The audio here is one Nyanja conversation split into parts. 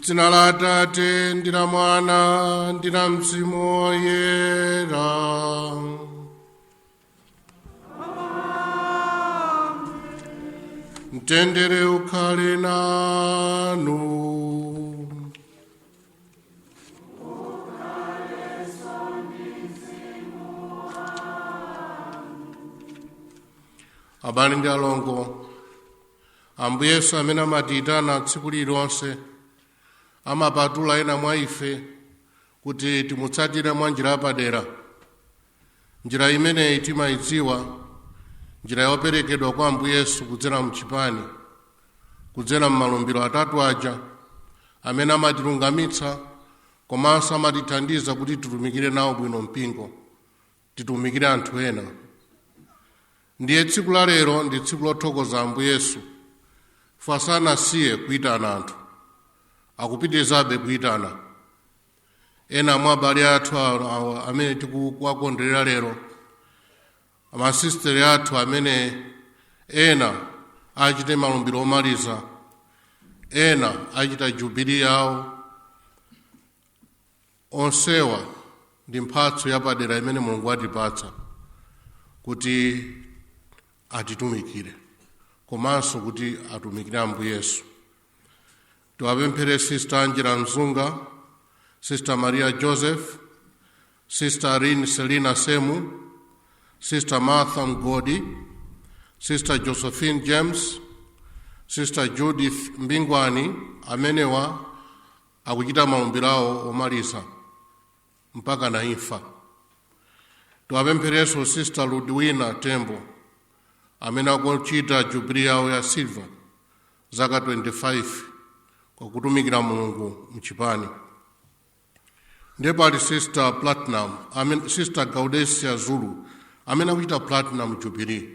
Dzina la Atate ndi la Mwana ndi la Mzimu Woyera. Mtendere ukhale nanu. Abale ndi alongo, Ambuye Yesu amene amatiyitana tsiku lililonse amapatula ena mwa ife kuti timutsatire mwa njira yapadera. Njira imeneyi timayidziwa, njira yoperekedwa kwa Ambuye Yesu kudzera mchipani, kudzera m'malumbiro atatu aja amene amatilungamitsa komanso amatithandiza kuti titumikire nawo bwino mpingo, titumikire anthu ena. Ndiye tsiku la lero ndi tsiku lothokoza Ambuye Yesu fasanasiye kuyitana anthu, akupitirizabe kuyitana. Ena mwa abale athu amene tikuwakondwerera lero, amasisiteri athu amene ena achite malumbiro omaliza, ena achita jubili yawo, onsewa ndi mphatso yapadera imene Mulungu atipatsa kuti atitumikire komanso kuti atumikire Ambuye Yesu. Tiwapemphere Sister Angela Mzunga, Sister Maria Joseph, Sister Irene Selina Semu, Sister Martha Mgodi, Sister Josephine James, Sister Judith Mbingwani, amenewa akuchita malumbiro awo omaliza mpaka na imfa. Tiwapempherenso Sister Ludwina Tembo amene akuchita jubili yawo ya silver, zaka 25 kwa kutumikira Mulungu mchipani. Ndipo pali Sister Platinum, Sister Gaudesia Zulu amene akuchita Platinum Jubilee.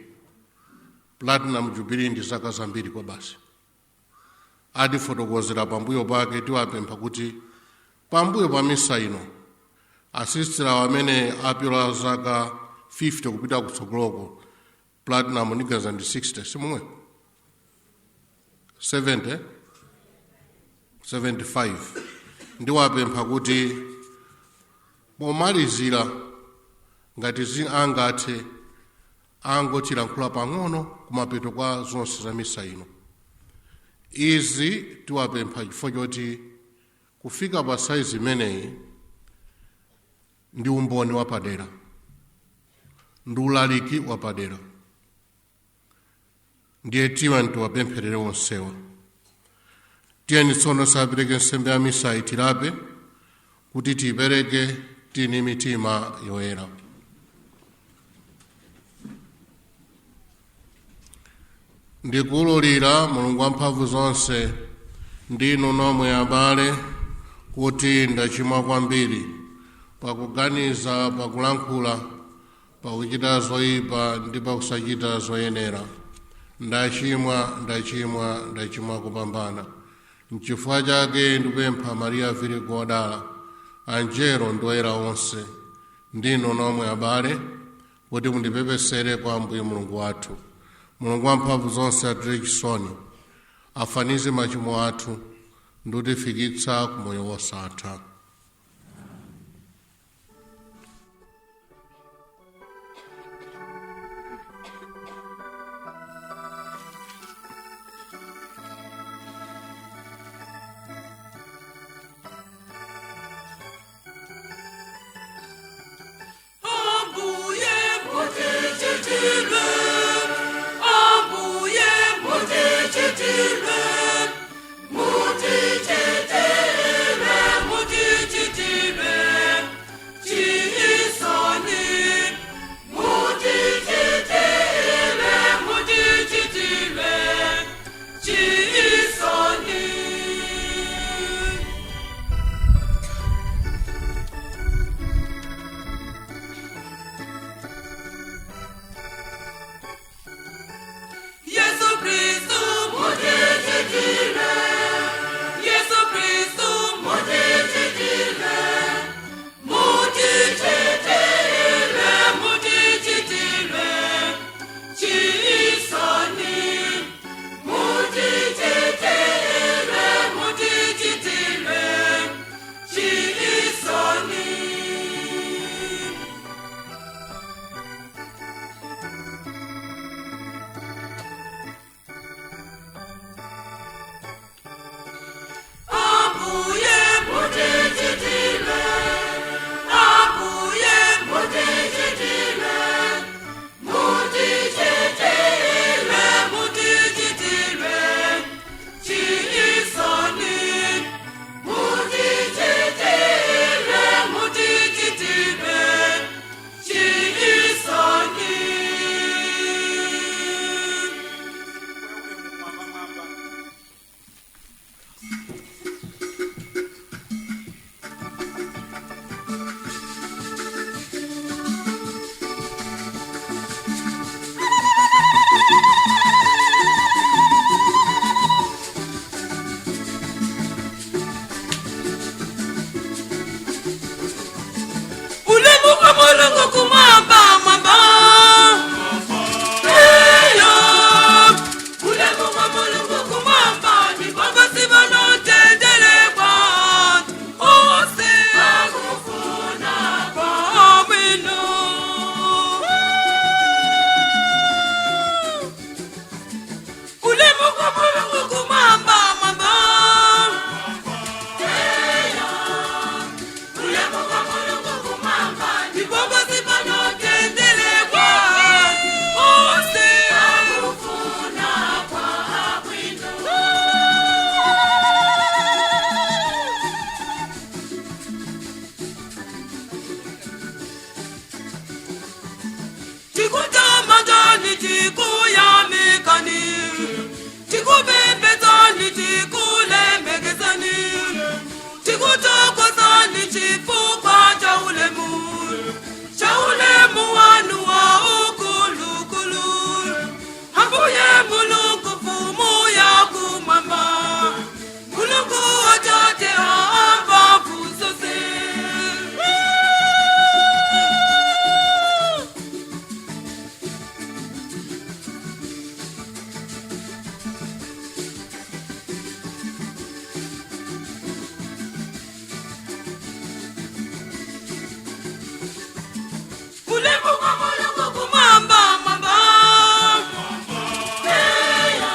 Platinum Jubilee ndi zaka zambiri kwa basi. Atifotokozera pambuyo pake. Tiwapempha kuti pambuyo pa misa ino asisterawo amene apyola zaka 50 kupita kutsogoloko, platinum ndigaza ndi 60, simomwe 70, 75, ndiwapempha kuti pomalizira ngati angathe angotilankhula pang'ono kumapeto kwa zonse za misa ino. Izi tiwapempha chifukwa choti kufika pa saizi imeneyi ndi umboni wapadera, ndi ulaliki wapadera. Ndiye tiwa tiwapempherere onsewa. Tiyeni tsono sapereke nsembe ya misa, tilape kuti tiyipereke tini mitima yoyera. Ndikuwululira Mulungu wamphamvu zonse ndinu nomwe abale kuti ndachimwa kwambiri pakuganiza, pakulankhula, pakuchita zoyipa ndi pakusachita zoyenera. Ndachimwa, ndachimwa, ndachimwa kupambana. Nchifukwa chake ndikupempha Maria Virigo wodala, anjelo ndi oyera onse, ndinu nomwe abale, kuti mundipepesere kwa Ambuye Mulungu wathu. Mulungu wamphamvu zonse atire chisoni, afanize machimo athu ndi kutifikitsa ku moyo wosatha. Ambuye mutichitire, Ambuye mutichitire, mutichitire, mutichitire. tikuyamikani, tikupembedzani, tikulemekezani, tikuthokozani chifukwa cha ulemu, cha ulemu wanu wa ukulukulu. Ambuye Mulungu, mfumu yakumwamba, Mulungu Atate amphamvu zonse. Ulemu wa Mulungu kumwamba mwamba. Eya.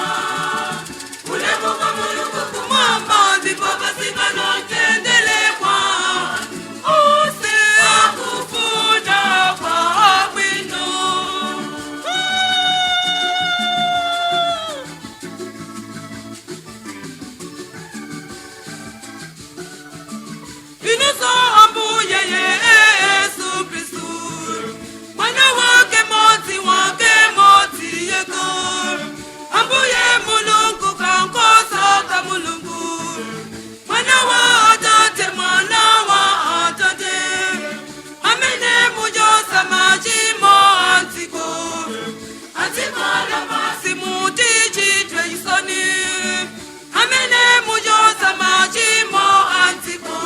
Ulemu wa Mulungu kumwamba, ndipo pansi pano mtendere kwa onse akufuna kwabwino. Inuso Ambuye Yesu Kristu, Mwana wake modzi, wake modzi yekha, Ambuye Mulungu, kankhosa ka Mulungu, Mwana wa Atate, Mwana wa Atate, amene muchotsa machimo adziko, adziko lapansi, mutichitire chisoni. Amene muchotsa machimo adziko,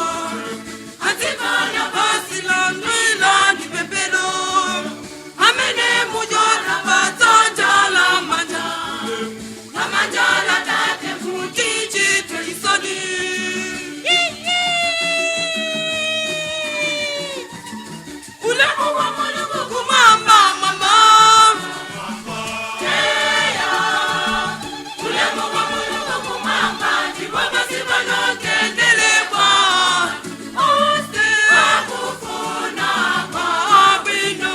adziko lapansi, landirani pemphero. Amene muchotsa padzanja lamanja, lamanja la Tate, mutichitire chisoni. Ulemu wa Mulungu kumwamba mwamba. Eya. Ulemu wa Mulungu kumwamba, ndipo pansi pano mtendere kwa onse akufuna kwabwino.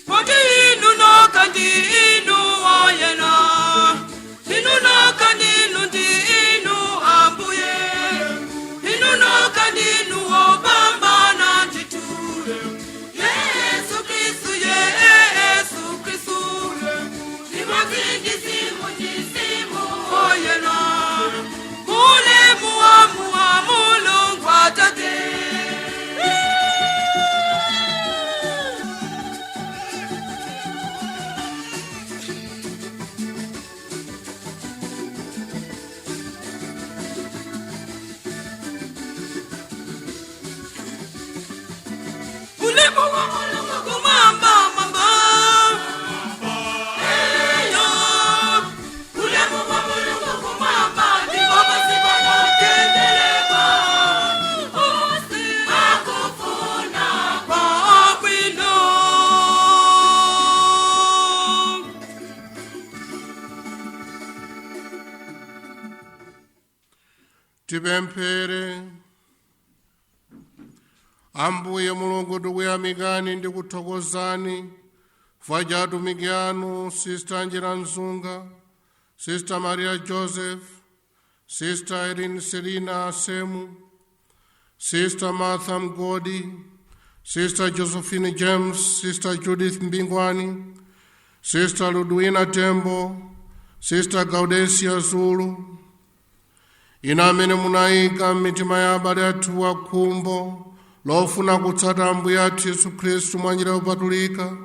Poti inu nokha ndi inu oyera, inu nokha ndinu, ndi inu Ambuye, inu nokha ndinu wopambana ndithu, Yesu Khristu, Yesu Khristu, limodzi ndi Mzimu, ndi Mzimu Oyera, ulemu wa Mulungu Atate. Ulemu wa Mulungu kumwamba mwamba. Eyo. Ulemu wa Mulungu kumwamba, ndipo pansi pano mtendere kwa onse akufuna kwabwino. Tipemphere. Ambuye Mulungu, tikuyamikani ndi kuthokozani chifukwa cha atumiki anu, Sister Angela Mzunga, Sister Maria Joseph, Sister Irene Selina Semu, Sister Martha Mgodi, Sister Josephine James, Sister Judith Mbingwani, Sister Ludwina Tembo, Sister Gaudensia Zulu. Ina amene munayika m'mitima ya abale athu akhumbo lofuna kutsata Ambuye athu Yesu Khristu mwa njira yopatulika,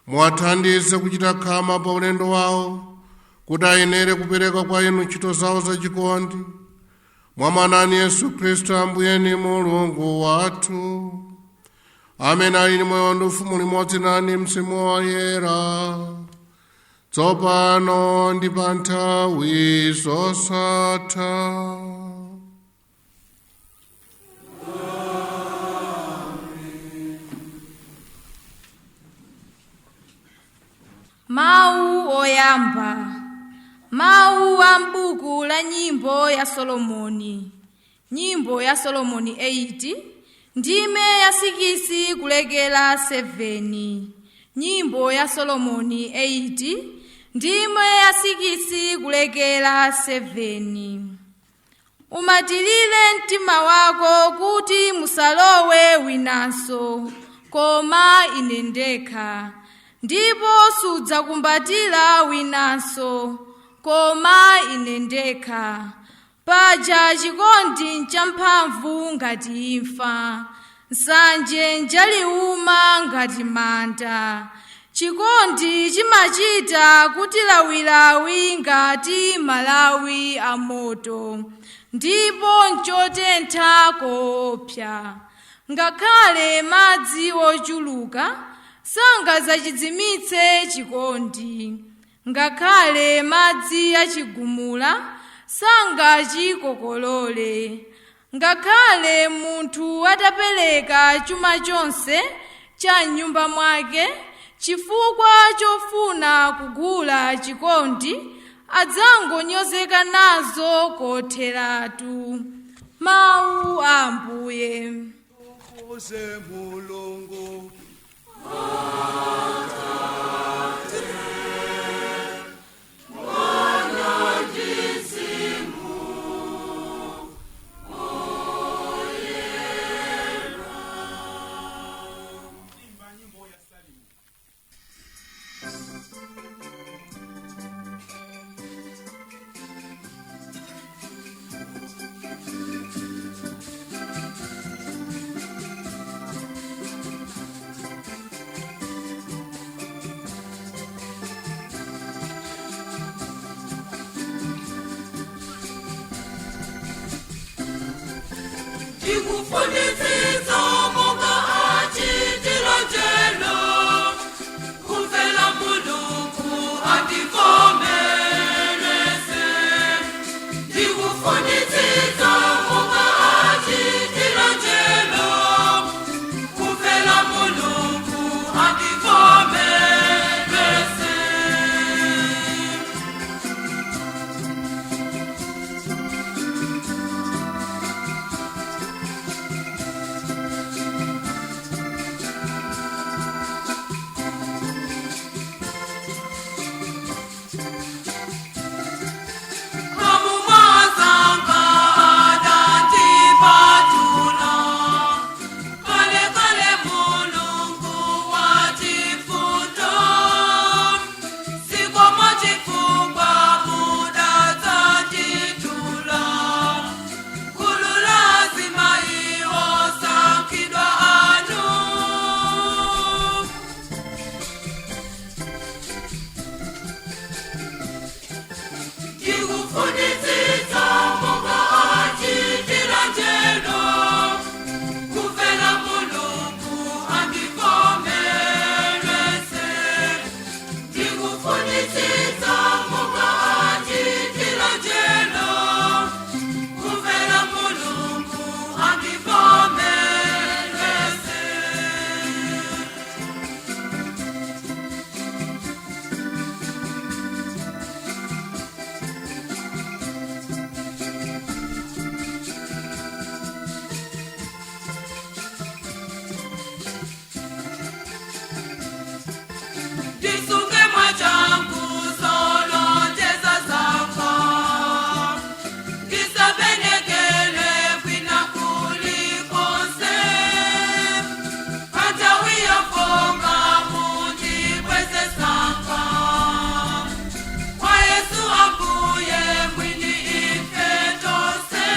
muwathandize kuchita khama pa ulendo wawo kuti ayenere kupereka kwa inu ntchito zawo zachikondi, mwa Mwana Yesu Khristu Ambuye ndi Mulungu wathu, amene ali ndi moyo ndi ufumu limodzi nanu Mzimu Woyera, tsopano ndi pa nthawi zosatha. Mawu oyamba, mawu a m'buku la Nyimbo ya Solomoni, Nyimbo ya Solomoni 8, ndime ya 6 kulekera 7. Nyimbo ya Solomoni 8. Ndime ya 6 kulekera 7. Umatilire mtima wako kuti musalowe winanso, koma ine ndekha. Ndipo sudzakumbatira winanso, koma ine ndekha. Paja chikondi nchamphamvu ngati imfa, nsanje njaliuma ngati manda. Chikondi chimachita kuti lawilawi ngati malawi amoto, ndipo nchotentha koopsa. Ngakhale madzi ochuluka sangazachidzimitse chikondi, ngakhale madzi achigumula sangachikokolole. Ngakhale munthu atapereka chuma chonse cha m'nyumba mwake chifukwa chofuna kugula chikondi, adzangonyozeka nazo kotheratu. Mawu a Ambuye. Uze Mulungu. Ndikufunitsitsa monga achitira njelo, kumvera Mulungu andivomereze. Ndikufunitsitsa monga achitira njelo, kumvera Mulungu andivomereze. Kamumazanga adandipatula, kale kale Mulungu wachifundo, sikomo chifukwa mudadzanditula, gulu lazima iwo sankhidwa anu. Ndikufunitsitsa monga achitira njelo, kumvera Mulungu andivomereze. Ndikufunitsitsa monga achitira njelo, kumvera Mulungu andivomereze. Ndisuke mwachangu solonjeza zako, ndisabenekele kwina kulikonse. Patawiyofonga mundikweze sanga, kwa Yesu ambuye mwini ife tonse.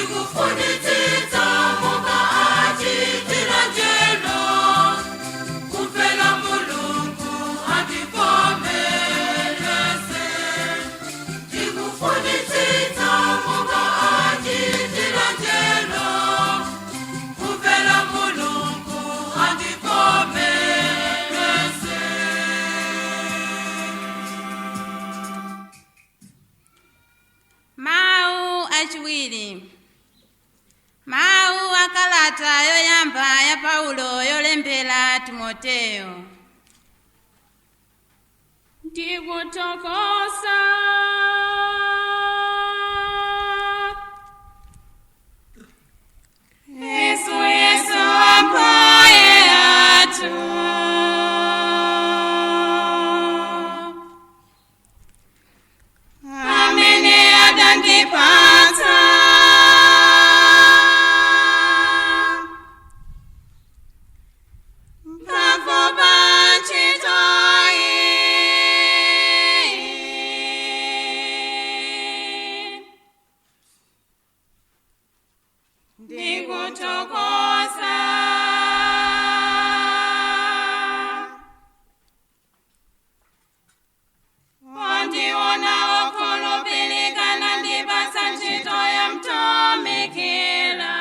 Ndikufunitsitsa monga achitira njelo, kumvera Mulungu andivomereze. Ndikufunitsitsa monga achitira njelo, kumvera Mulungu andivomereze. Mawu achiwiri. Mawu akalata yoyamba ya Paulo yolembera Timoteyo. Ndikuthokoza Yesu. Ndikuthokoza Wandiona okhulupilika nandipasa ntchito yamtumikira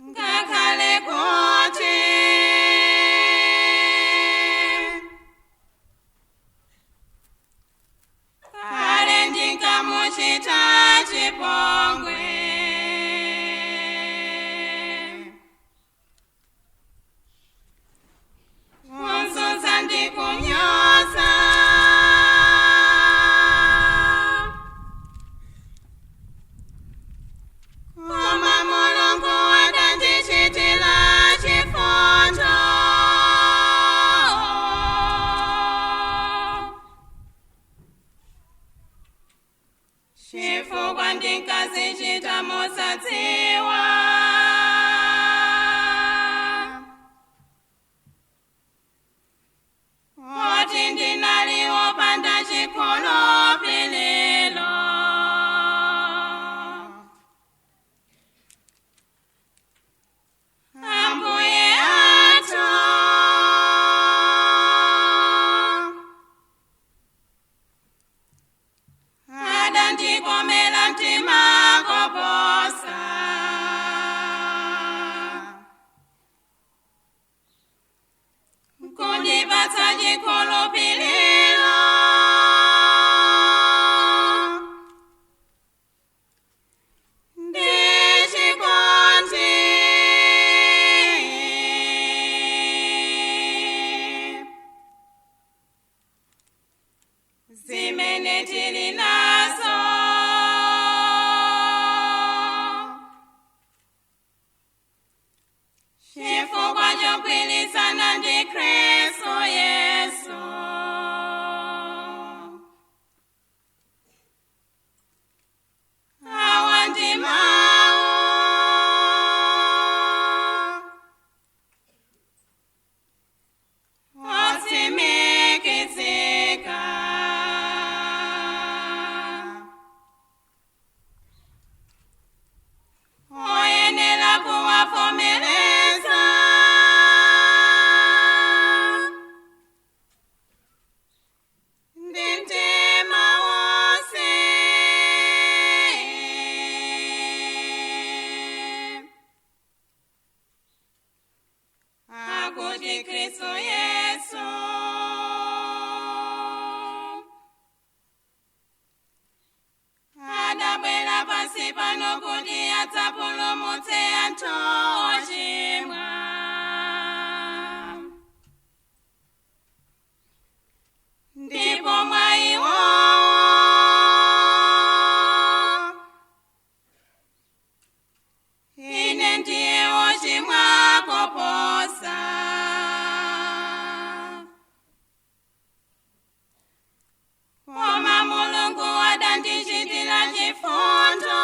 Ngakhale kuti Kale ndinkamuchita chipongwe Wonzonza ndikunyoza Koma Mulungu adandichitira chifundo Chifukwa ndinkazichita mosadziwa Oti ndinali wopanda chikhulupiriro Ambuye athu Adandikomera mtima koposa Kundipatsa chikhulupiriro Ndi chikondi Zimene tili nazo Chifukwa chogwirizana ndi Khristu Yesu Awa ndi mawu Otsimikizika Oyenera kuwavomereza Ndi mtima wonse Akuti Khristu Yesu Adabwera pansi pano kuti adzapulumutse anthu ochimwa Ndipo mwa iwowo Ine ndiye wochimwa koposa Koma Mulungu adandichitira chifundo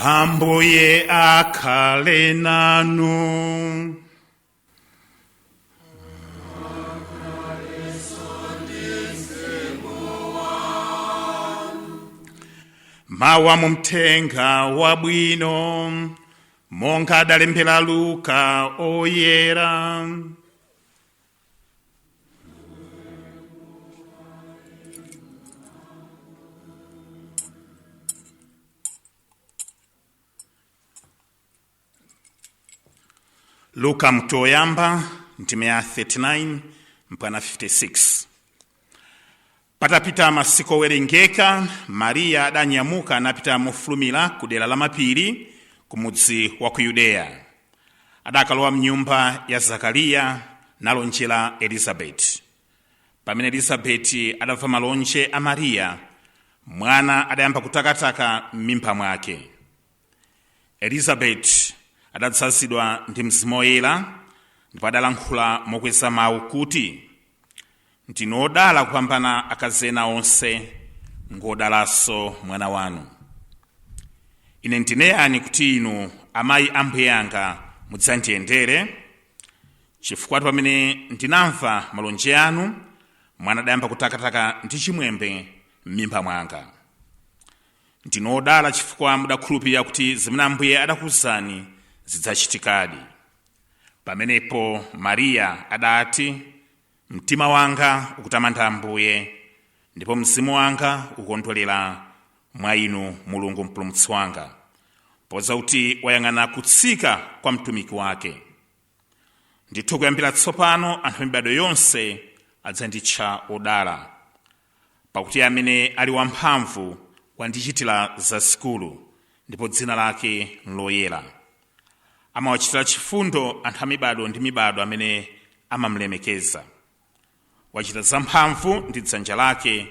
Ambuye akhale nanu. Mawu a mumthenga wabwino monga adalembera Luka oyera. Luka mutu woyamba ndime ya 39 mpaka 56. Patapita masiku owerengeka, Mariya adanyamuka anapita mofulumira ku dera la mapiri ku mudzi wa ku Yudeya. Adakalowa mnyumba ya Zakariya nalonjera Elizabeti. Pamene Elizabeti adamva malonje a Mariya, mwana adayamba kutakataka m'mimba mwake. Elizabeti adadzazidwa ndi Mzimu Woyera ndipo adalankhula mokweza mawu kuti, "Ndinu odala kupambana akazi ena onse, ngodalanso mwana wanu. Ine ndine yani kuti inu amayi a Mbuye anga mudzandiyendere? Chifukwa pamene ndinamva malonje anu, mwana adayamba kutakataka ndi chimwemwe m'mimba mwanga. Ndinu odala chifukwa mudakhulupirira kuti zimene Ambuye adakuwuzani zidzachitikadi." Pamenepo Mariya adati, "Mtima wanga ukutamanda Ambuye, ndipo mzimu wanga ukondwerera mwa inu Mulungu mpulumutsi wanga, popeza kuti wayang'ana kutsika kwa mtumiki wake. Ndithu kuyambira tsopano anthu amibado yonse adzanditcha odala, pakuti amene ali wamphamvu wandichitira zazikulu, ndipo dzina lake nloyera. Amawachitira chifundo anthu amibado ndi mibado amene amamulemekeza. Wachita zamphamvu ndi dzanja lake,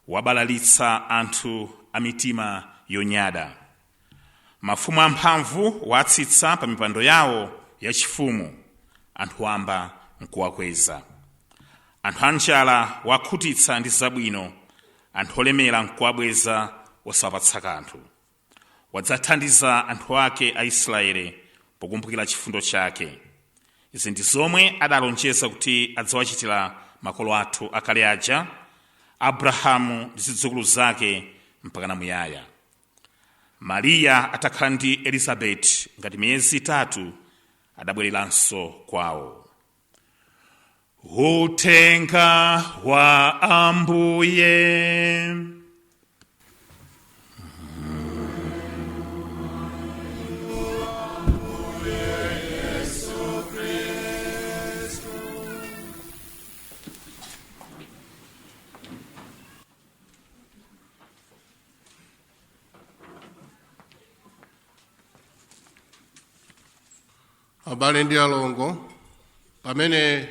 wabalalitsa anthu a mitima yonyada. Mafumu amphamvu watsitsa pa mipando yawo yachifumu, anthu wamba nkuwakweza. Anthu anjala wakhutitsa ndi zabwino, anthu olemera nkuwabweza osawapatsa kanthu. Wadzathandiza anthu ake a Israeli pokumbukira chifundo chake. Izi ndi zomwe adalonjeza kuti adzawachitira makolo athu akale aja, Abrahamu ndi zidzukulu zake mpaka muyaya." Mariya atakhala ndi Elizabeti ngati miyezi 3 adabwereranso kwawo. Uthenga wa Ambuye. Abale ndi alongo, pamene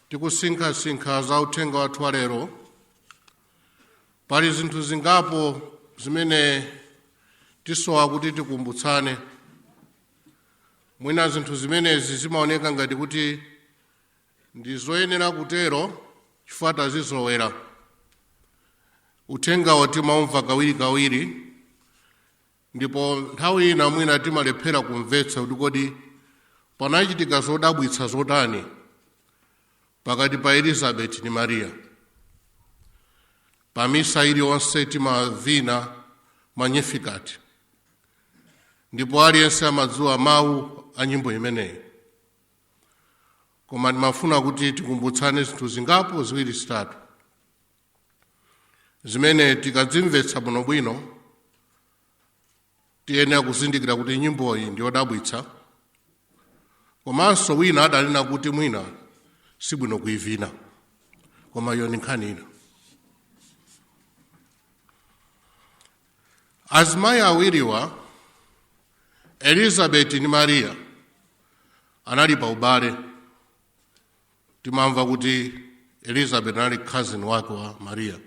tikusinkhasinkha za uthenga wathu wa lero, pali zinthu zingapo zimene tisowa kuti tikumbutsane. Mwina zinthu zimenezi zimaoneka ngati kuti ndi zoyenera kutero chifukwa tazizolowera. Uthengawo timaumva kawirikawiri, ndipo nthawi ina mwina timalephera kumvetsa kuti kodi panachitika zodabwitsa zotani pakati pa Elizabeti ndi Mariya. Pamisa iliyonse timavina Magnificat, ndipo aliyense amadziwa mawu a nyimbo imeneyi. Koma ndimafuna kuti tikumbutsane zinthu zingapo ziwiri zitatu zimene tikadzimvetsa bwinobwino tiyenera kuzindikira kuti nyimboyi ndi yodabwitsa, komanso wina adanena kuti mwina sibwino kuivina, koma iyo ndi nkhani ina. Azimayi awiriwa, Elizabeti ndi Mariya, anali pa ubale. Timamva kuti Elizabeti anali cousin wake wa Mariya,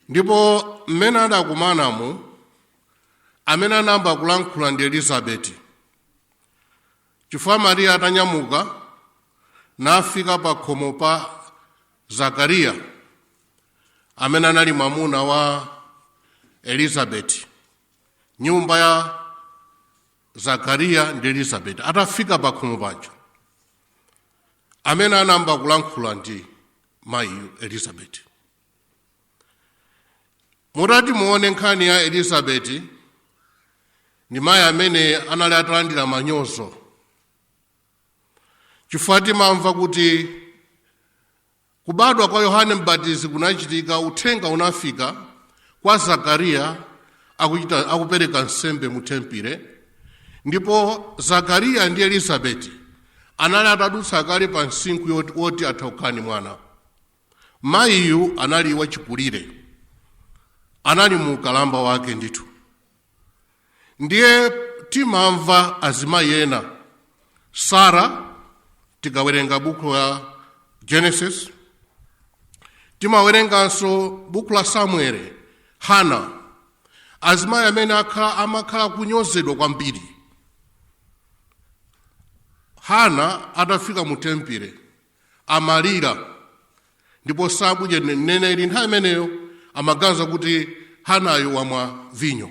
ndipo mmene adakumanamu, amene anayamba kulankhula ndi Elizabeti, chifukwa Mariya atanyamuka nafika pa khomo pa Zakariya, amene anali mwamuna wa Elizabeti, nyumba ya Zakariya ndi Elizabeti. Atafika pakhomo paja, amene anayamba kulankhula ndi mayiyu Elizabeti. Mutati muone nkhani ya Elizabeti, ndi mayi amene anali atalandira manyozo, chifukwa timamva kuti kubadwa kwa Yohane Mbatizi kunachitika, uthenga unafika kwa Zakariya akuchita akupereka nsembe mu tempile, ndipo Zakariya ndi Elizabeti anali atadutsa kale pa msinkhu woti atha kukhala ndi mwana. Mayiyu anali wachikulire, anali mu ukalamba wake ndithu. Ndiye timamva azimayi ena, Sara, tikawerenga buku la Genesis, timawerenganso buku la Samuele, Hana, azimayi amene amakhala kunyozedwa kwambiri. Hana atafika mu tempile amalira, ndipo sabudye mneneri nthawi imeneyo amaganiza kuti Hanayo wamwa vinyo,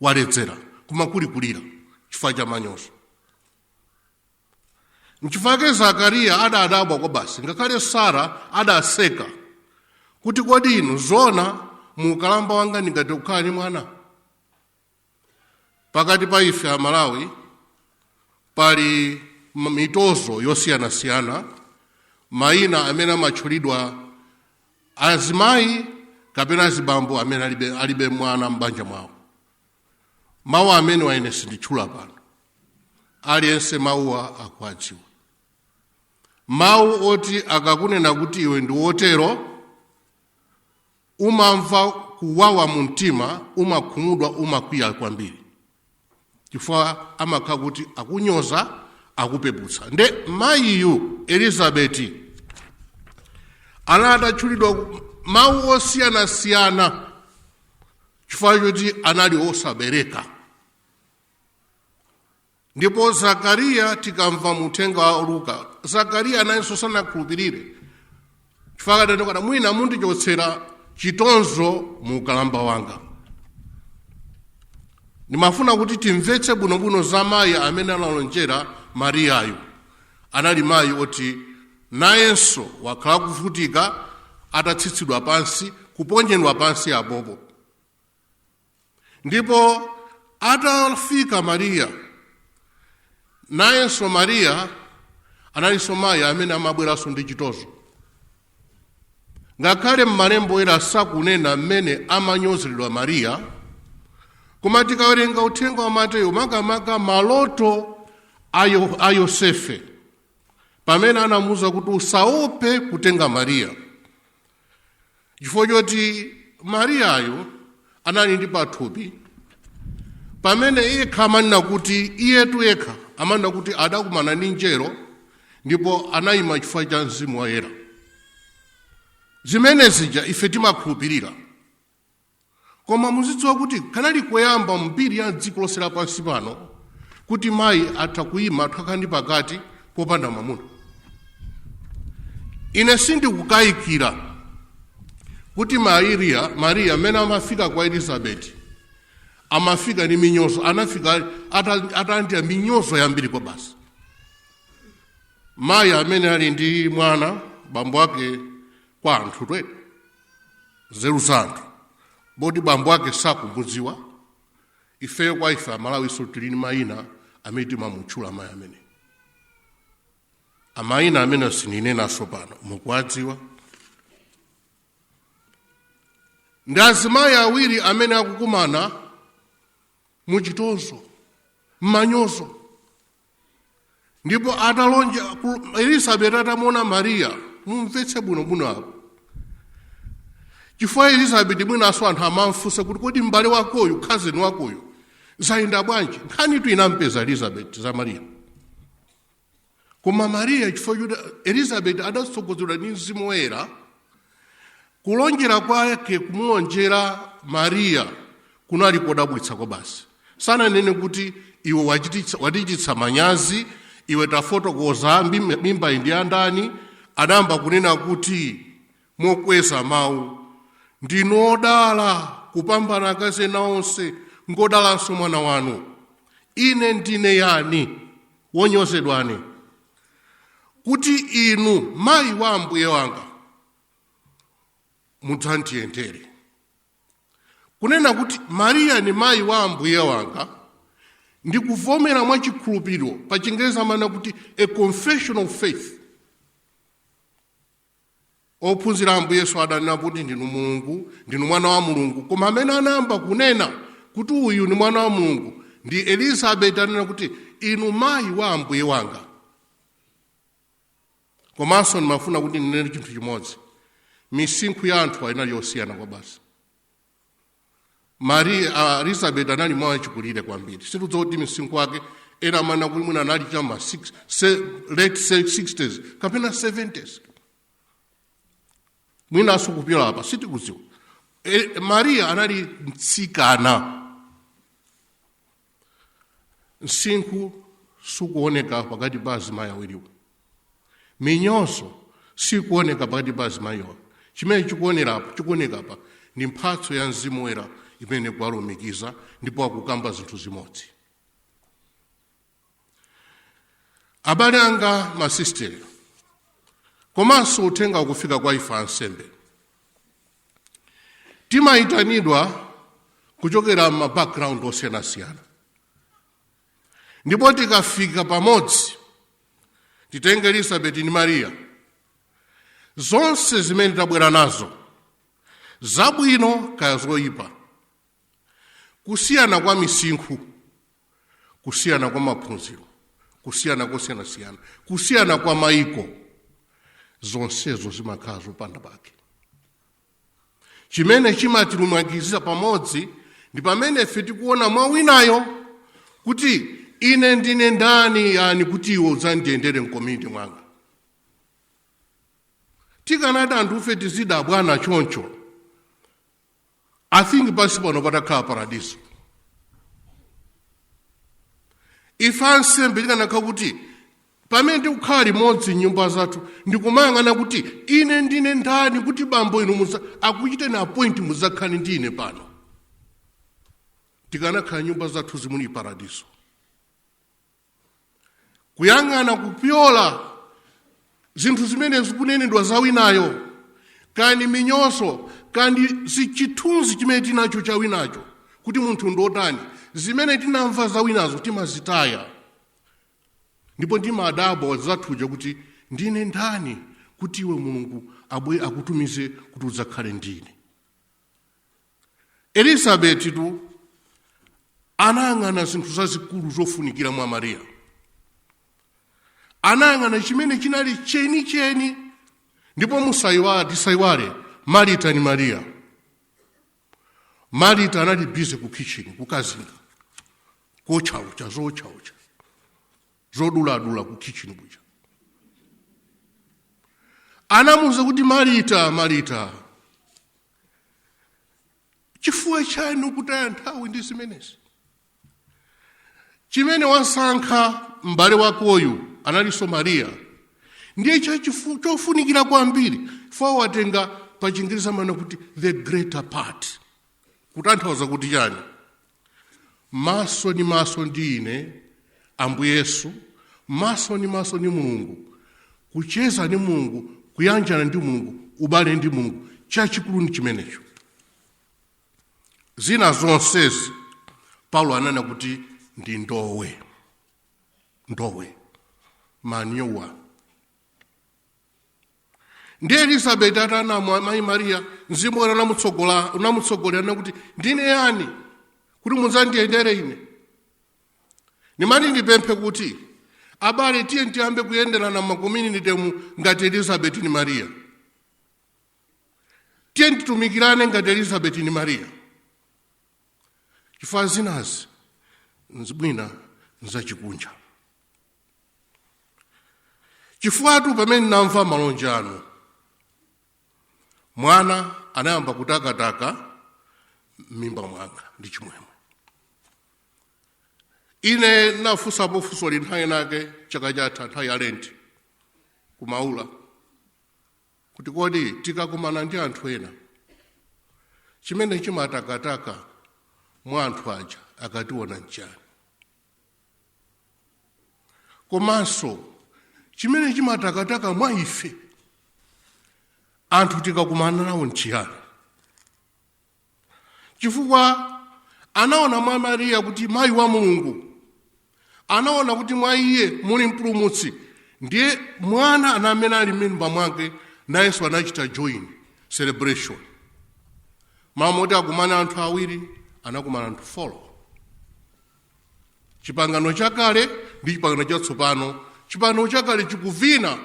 waledzera, koma kuli kulira chifukwa cha manyozo. Nchifukwa Zakariya adadabwa kwa basi, ngakhale Sara adaseka kuti kodi inu zona mu ukalamba wanga ndingati kukhala ndi mwana? Pakati pa ife Amalawi pali mitozo yosiyanasiyana, mayina amene amatchulidwa azimayi kapena azibambo amene alibe mwana m'banja mwawo. Mawu amene waine sinditchula pano, aliyense mawuwa akuadziwa. Mawu oti akakunena kuti iwe ndi wotero, umamva kuwawa mu mtima, umakhumudwa, umakwiya kwambiri, chifukwa amakhala kuti akunyoza, akupeputsa. Nde mayiyu Elizabeti anali atatchulidwa mawu osiyanasiyana chifukwa choti anali osabereka. Ndipo Zakariya, tikamva muthenga wa Luka, Zakariya nayenso sanakhulupirire, chifukwa adanena mwina mundichotsera chitonzo mu ukalamba wanga. Ndimafuna kuti timvetse bwinobwino za mayi amene analonjera Mariyayo. Anali mayi oti nayenso wakhala kuvutika, atatsitsidwa pansi, kuponyedwa pansi apopo. Ndipo atafika Mariya, nayenso Mariya analinso mayi amene amabweranso ndi chitonzo. Ngakhale m'malembo ena sakunena mmene amanyozeredwa Mariya, koma tikawerenga uthenga wa Mateyu, makamaka maloto a Yosefe, pamene anamuwuza kuti usaope kutenga Mariya, chifukwa choti Mariyayo anali ndi pathupi, pamene yekha amanena kuti iyetu yekha amanena kuti adakumana ndi mngelo ndipo anayima chifukwa cha Mzimu Woyera. Zimene zija ife timakhulupirira, koma muzidziwa kuti kanali koyamba mbiri ya dziko lonse lapansi pano kuti mayi atha kuyima, atha ndi pakati popanda mwamuna. Ine sindikukayikira kuti Mariya amene amafika kwa Elizabeti amafika ndi minyozo, anafika atalandira minyozo yambiri kwa basi. Mayi amene ali ndi mwana, bambo ake kwa anthu twete nzeru za anthu, boti bambo ake sakumudziwa. Ifeyo kwa ife Amalawiso tili ndi mayina amene timamutchula mayi amene, amayina amene sindinenanso pano, mukuwadziwa. Ndi azimayi awiri amene akukumana muchitonzo, mmanyozo. Ndipo atalonja Elizabeti atamuona Mariya, mumvetse bwinobwino apo, chifukwa Elizabeti mwinanso anthu amamfunsa kuti kodi m'bale wakoyu, cousin wakoyu, zayenda bwanji? Nkhanitu inampeza Elizabeti za Mariya. Koma Mariya, chifukwa choti Elizabeti adatsogozedwa ndi Mzimu Woyera, kulonjera kwake, kumulonjera Mariya kunali kodabwitsa kwa basi. Sananene kuti iwe watichititsa manyazi, iwe tafotokoza mimba ndi andani. Adayamba kunena kuti mokweza mawu, ndinodala Kupambana akazi ena onse, ngodalanso mwana wanu. Ine ndine yani wonyozedwani, kuti inu mayi wa Ambuye wanga mudzandiyendere? Kunena kuti Mariya ni mayi wa Ambuye wanga ndikuvomera mwachikhulupiriro. Pa Chingereza amanena kuti a confession of faith. Ophunzira Ambuye Yesu adanena kuti, "Ndinu Mulungu, ndinu Mwana wa Mulungu." Koma amene anayamba kunena kuti uyu ni Mwana wa Mulungu ndi Elizabeti, anena kuti, "Inu mayi wa Ambuye wanga." Komanso ndimafuna kuti ndinene chinthu chimodzi: misinkhu ya anthu inali yosiyana kwa basi. Maria, Elizabeth anali mwa wachikulire kwambiri. Situdziwa kuti misinkhu wake, ena amanena kuti mwina anali chama late 60s kapena 70s, mwinanso kupyola apa, sitikudziwa. Maria anali mtsikana. Msinkhu sukuoneka pakati pa azimayi awiriwo, minyozo sikuoneka pakati pa azimayiwa. Chimene chikuonerapo, chikuoneka apa ndi mphatso ya Mzimu Woyera imene kuwalumikiza, ndipo akukamba zinthu zimodzi. Abale anga, masistere, komanso uthenga ukufika kwa ife ansembe. Timayitanidwa kuchokera ma background osiyanasiyana, ndipo tikafika pamodzi, titenge Elizabeth ndi Mariya, zonse zimene tabwera nazo, zabwino kaya zoyipa, kusiyana kwa misinkhu, kusiyana kwa maphunziro, kusiyana kosiyanasiyana, kusiyana kwa maiko, zonsezo zimakhala zopanda pake. Chimene chimatilumikizira pamodzi ndi pamene ife tikuona mwa winayo kuti, "Ine ndine ndani yani kuti iwe udzandiyendere m'community mwanga?" Tikanati anthufe tizidabwana choncho, I think pansi pano patakhala paradiso. Ife ansembe tikanakhala kuti pamene tikukhala limodzi nyumba zathu ndikumayang'ana kuti, "Ine ndine ndani kuti bambo inu akuchiteni appoint mudzakhale ndi ine pano?" Tikanakhala nyumba zathu zimuli paradiso. Kuyang'ana kupyola zinthu zimene zikunenedwa za winayo, kani minyoso, kandi chithunzi chimene tinacho cha winacho kuti munthu ndotani, zimene tinamva za winazo timazitaya, ndipo ndimadabwa zathuja kuti, "Ndine ndani kuti iwe Mulungu abwe akutumize kuti udzakhale ndine?" Elizabeti tu anayang'ana zinthu zazikulu zofunikira mwa Mariya, anayang'ana chimene chinali chenicheni. Ndipo musayiwale, tisayiwale Marita ni Mariya. Marita anali busy ku kitchen, kukazinga, kotchaucha, zotchaucha, zoduladula ku kitchen kuja. Anamuwuza kuti, "Marita, Marita, chifukwa chani ukutaya nthawi ndi zimenezi? Chimene wasankha m'bale wakoyu, analinso Mariya, ndiye chofunikira kwambiri. Chifukwa watenga, pa Chingereza amanena kuti the greater part." Kutanthauza kuti chani? Maso ni maso ndi ine Ambuye Yesu, maso ni maso ni Mulungu, kucheza ndi Mulungu, kuyanjana ndi Mulungu, ubale ndi Mulungu, chachikulu ndi chimenecho. Zina zonsezi Paulo ananena kuti ndi ndowe, ndowe, manyowa. Ndi Elizabeti atanamwa mayi Mariya, Mzimu Woyera unamutsogolera kuti, "Ndine yani kuti mudzandiyendere ine?" Nimati ndipemphe kuti abale, tiye tiyambe kuyenderana m'macommunity mu ngati Elizabeti ndi Mariya. Tiye titumikirane ngati Elizabeti ndi Mariya, chifukwa zinazi nzibwina nzachikunja. Chifukwa pamene namva malonje anu, mwana anayamba kutakataka m'mimba mwanga ndi chimwemwe. Ine nafunsapo funso nthawi nake chaka chatha, nthawi ya Lenti kumaula, kuti kodi tikakumana ndi anthu ena, chimene chimachitika ndi chani? Chimene chimatakataka mwa anthu aja akationa nchani? Komanso chimene chimatakataka mwa ife anthu tikakumana nawo nchiyani? Chifukwa anaona mwa Mariya kuti mayi wa Mulungu, anaona kuti mwa iye muli mpulumutsi, ndiye mwana amene ali m'mimba mwake nayenso anachita join celebration. Mamoti akumana anthu awiri, anakumana anthu 4. Chipangano chakale ndi chipangano chatsopano. Chipangano chakale chikuvina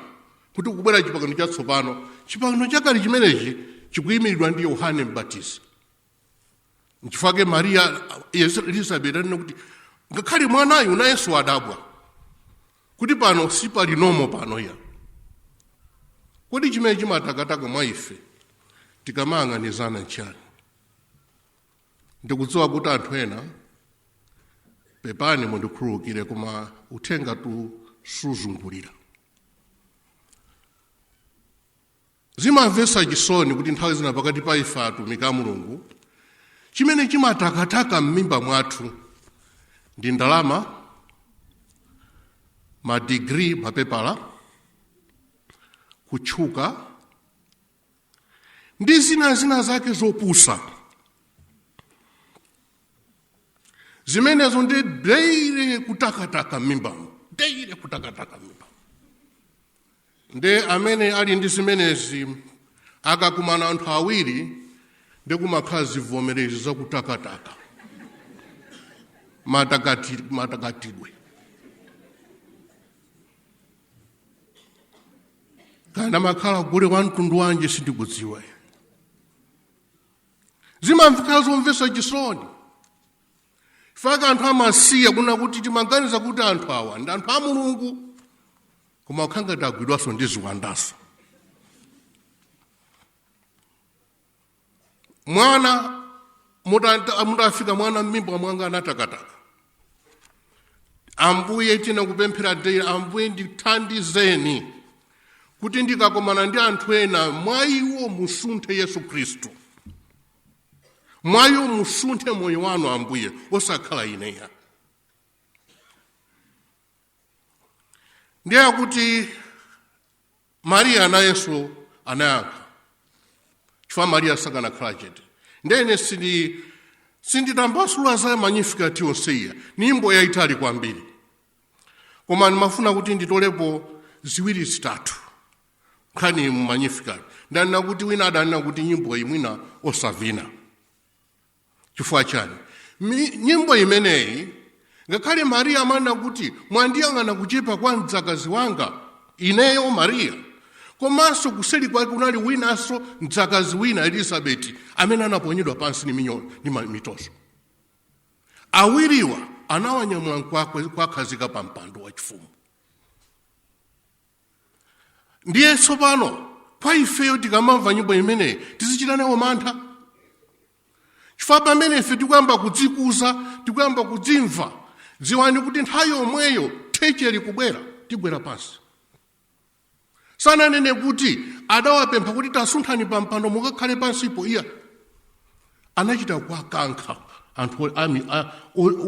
kuti kubwera chipangano chatsopano. Chipangano chakale chimenechi chikuyimiridwa ndi Yohane Mbatizi. Nchifukwa Mariya Elizabeth anena kuti ngakhale mwanayu nayenso adabwa kuti pano sipali nomo pano ya. Kodi chimene chimatakataka mwa ife tikamayang'anizana nchani? Ndikudziwa kuti anthu ena, pepani mundikhululukire, koma uthenga tu suzungulira. Zimamvetsa chisoni kuti nthawi zina pakati pa ife atumiki a Mulungu, chimene chimatakataka m'mimba mwathu ndi ndalama, madigiri, mapepala, kutchuka ndi zina zina zake zopusa. Zimenezo ndi deire kutakataka m'mimbamo, deire kutakataka m'mimbamo. Ndi amene ali ndi zimenezi akakumana anthu awiri ndi kumakhala zivomerezi zakutakataka, matakatidwe. Kana makhala gule wa mtundu wanje sindikudziwa. Zimamvikhala zomvetsa chisoni. Faka anthu amasiya kuna kuti timaganiza kuti anthu awa ndi anthu a Mulungu, koma ukhanga tagwidwanso ndi ziwandaso. Mwana mutafika mwana m'mimba mwanga anatakataka. Ambuye tinakupemphera dera, Ambuye ndithandizeni kuti ndikakomana ndi anthu ena mwa iwo musunthe Yesu Khristu, mwa iwo musunthe moyo wanu Ambuye, osakhala ineya. Ndiye kuti Mariya nayenso anayankha, chifukwa Mariya sakanakhala chete. Ndene sinditambasula za Magnificat yonseya, nyimbo yayitali kwambiri, koma ndimafuna kuti nditolepo ziwiri zitatu nkhani mu Magnificat. Ndanena kuti wina adanena kuti nyimbo imwina osavina. Chifukwa chani? Nyimbo imeneyi ngakhale Mariya amanena kuti mwandiyang'ana kuchepa kwa mdzakazi wanga ineyo Mariya, komanso kuseli kwake kunali winanso mdzakazi wina Elizabeti amene anaponyedwa pansi ndi mitoso. Awiriwa anawanyamula kwakhazika pa mpando wachifumu. Ndiye tsopano kwa ifeyo tikamamva nyimbo imeneyi tizichita nawo mantha, chifukwa pamene ife tikuyamba kudzikuza, tikuyamba kudzimva, dziwani kuti nthawi yomweyo theche likubwera, tigwera pansi. Sananene kuti adawapempha kuti tasunthani pa mpando mukakhale pansipo, iya anachita kuwakankha anthu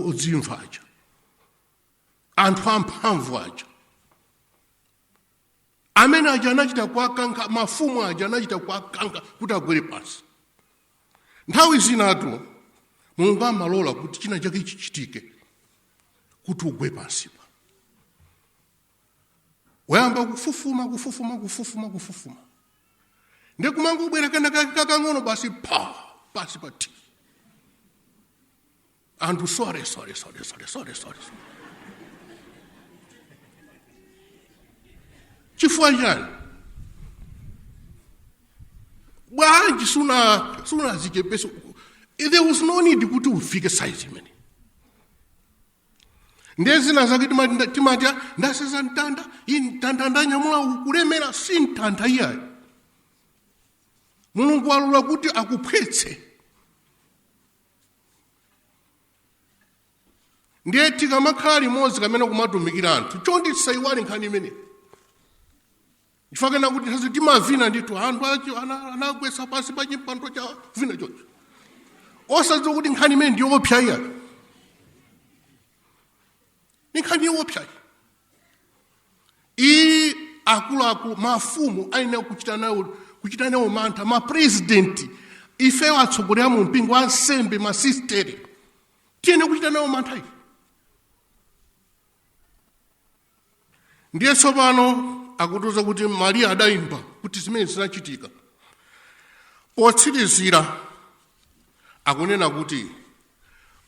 odzimva aja, anthu amphamvu aja amene aja anachita kuwakankha, mafumu aja anachita kuwakankha kuti agwere pansi. Nthawi zinatu Mulungu amalola kuti china chake chichitike kuti ugwe pansipa. Wayamba kufufuma, kufufuma, kufufuma, kufufuma, ndi kumangobwera kena kake kakang'ono basi pa pasi pa thi. Anthu sorry, sorry, sorry, sorry, sorry, sorry. Chifukwa chani? Bwanji suna zichepesa? There was no need kuti ufike size imene. Ndiye zina zake timati ndaseza mtanda, iyi mtanda ndanyamula kulemera, si mtanda iyayo. Mulungu walola kuti akuphwetse. Ndiye tikamakhala limodzi kamene kumatumikira anthu, chonde tisaiwale nkhani imene. Chifukwa kena kuti nthawi timavina ndithu anthu acho anagwetsa pansi pa chimpando cha vina chocho. Osadziwa kuti nkhani imene ndi yoopsa iya. Ni nkhani yoopsa iyi. Akuluakulu, mafumu ayenera kuchita nawo mantha, mapresidenti, ifewo atsogoleri mu mpingo, ansembe, masistere, tiyenera kuchita nawo mantha ife. Ndiye tsopano akutiuza kuti Mariya adayimba kuti zimene zinachitika. Potsirizira akunena kuti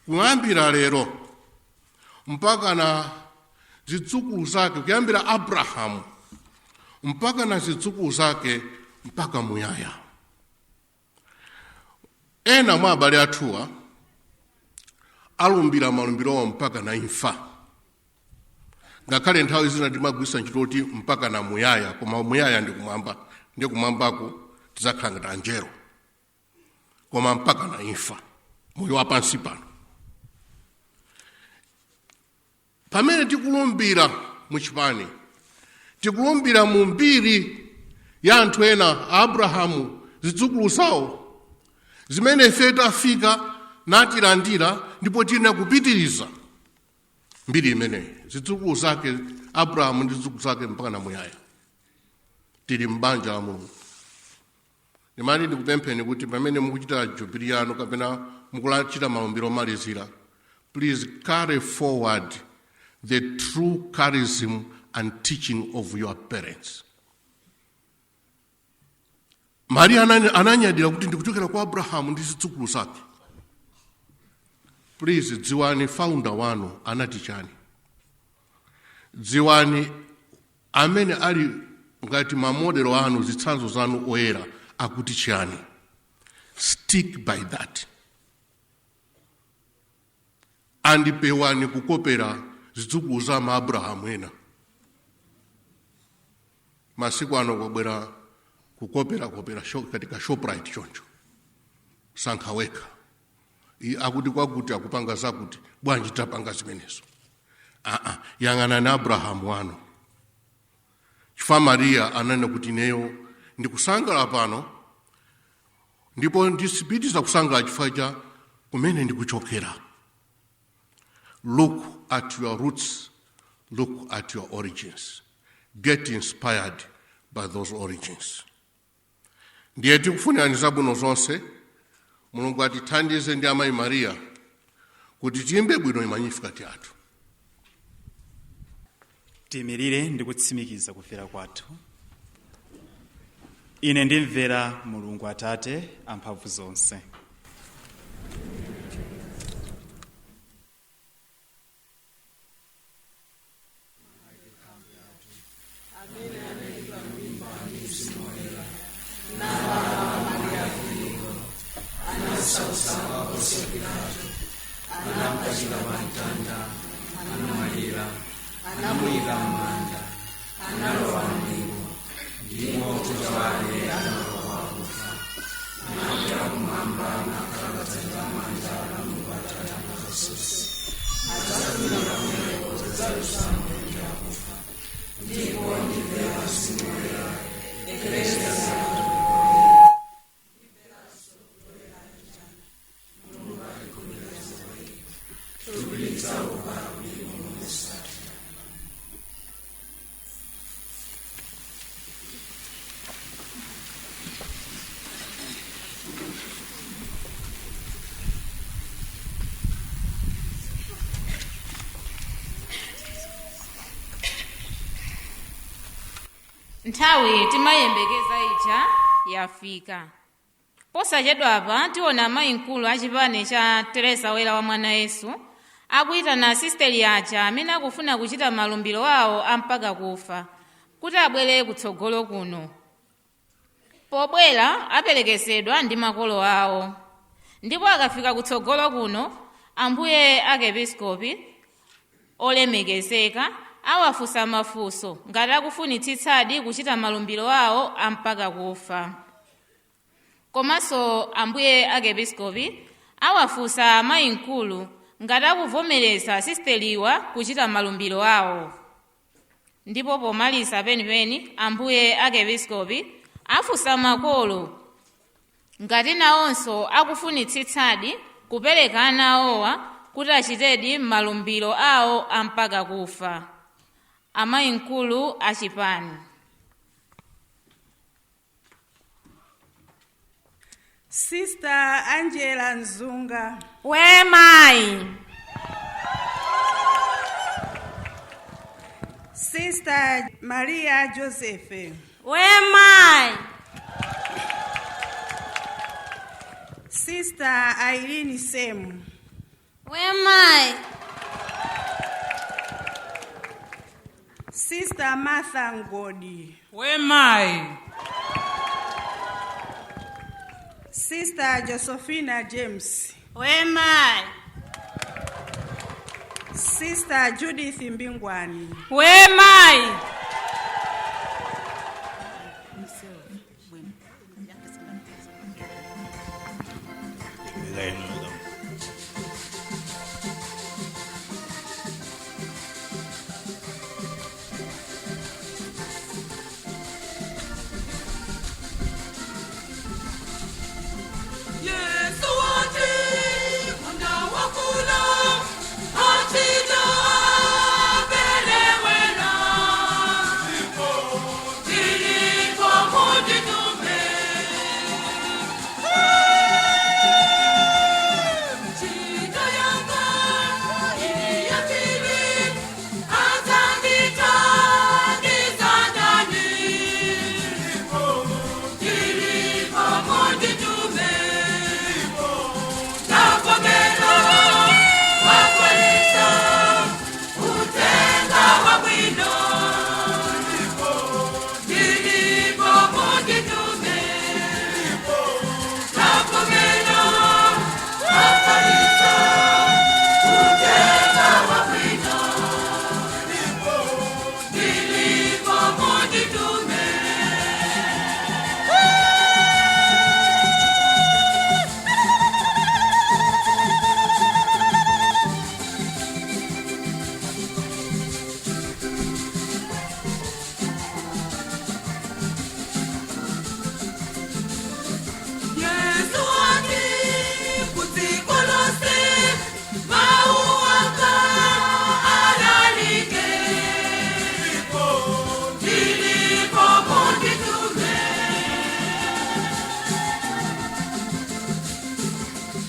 kuyambira lero mpaka na zidzukulu zake, kuyambira Abrahamu mpaka na zidzukulu zake mpaka muyaya. Ena mwa abale athuwa alumbira malumbirowo mpaka na imfa, ngakhale nthawi zina timagwisa ntchito kuti mpaka na muyaya, koma muyaya ndi kumwamba, ndi kumwambako tidzakhala ngati anjelo, koma mpaka na imfa, moyo wa pansi pano. Pamene tikulumbira muchipani, tikulumbira mu mbiri ya anthu ena, Abrahamu, zidzukulu zawo zimene ife tafika natilandira, ndipo tiyenera kupitiriza mbiri imeneyi, zidzukulu zake Abrahamu ndi zidzukulu zake mpaka na muyaya. Tili m'banja la Mulungu. Ndimati ndikupempheni kuti pamene mukuchita jubilee yanu kapena mukuchita malumbiro omalizira, please carry forward the true charism and teaching of your parents. Mariya ananyadira kuti ndikuchokera kwa Abrahamu ndi zidzukulu zake. Please, dziwani founder wanu anati chani, dziwani amene ali ngati mamodelo anu, zitsanzo zanu oyera akuti chani. Stick by that and pewani kukopera zidzukulu za ma Abrahamu ena. Masiku ano kwabwera kukopera kopera katika Shoprite choncho. Sankha wekha. Akuti kwakuti akupanga zakuti, bwanji tapanga zimenezo? Aa, yang'anani Abrahamu wanu, chifukwa Mariya ananena kuti ineyo ndikusangala pano ndipo ndisipitiza kusangala chifukwa cha kumene ndikuchokera. Look at your roots, look at your origins, get inspired by those origins. Ndiye tikufunirani zabwino zonse. Mulungu atithandize ndi amayi Mariya kuti tiyimbe bwino Magnificat athu. Tiyimirire ndi kutsimikiza kumvera kwathu. Ine ndimvera Mulungu Atate amphamvu zonse. Nthawi timayembekeza ija yafika. Posachedwapa tiona amayi mkulu a chipani cha Teresa Woyera wa Mwana Yesu akuyitana asisteri aja amene akufuna kuchita malumbiro awo ampaka kufa kuti abwere kutsogolo kuno. Pobwera aperekezedwa ndi makolo awo, ndipo akafika kutsogolo kuno, ambuye akepiskopi olemekezeka awafunsa mafunso ngati akufunitsitsadi kuchita malumbiro awo ampaka kufa. Komanso ambuye akepiskopi awafunsa amayi mkulu ngati akuvomereza asisteriwa kuchita malumbiro awo. Ndipo pomaliza penipeni, ambuye akepiskopi afunsa makolo ngati nawonso akufunitsitsadi. Kupereka ana awowa kuti achitedi malumbiro awo ampaka kufa. Amayi mkulu achipani. Sister Angela Nzunga. Wemai. Sister Maria Joseph. Wemai. Sister Irene Sem. Wemai. Sister Martha Ngodi. Wemai. Sister Josephina James. Wemai. Sister Judith Mbingwani. Wemai. Yesu wati munda wakula achita belewela tilipo mutitume chita yanga ili ya pili azandita ndizandani tilipo mutitume. Takomera wakwelisa utenga wa bwino ndilipo mutitume. Takomera wakwelisa utenga wa bwino ndilipo mutitume. Yesu wati kutsikolose mauwaka alalike ndilipo mutitume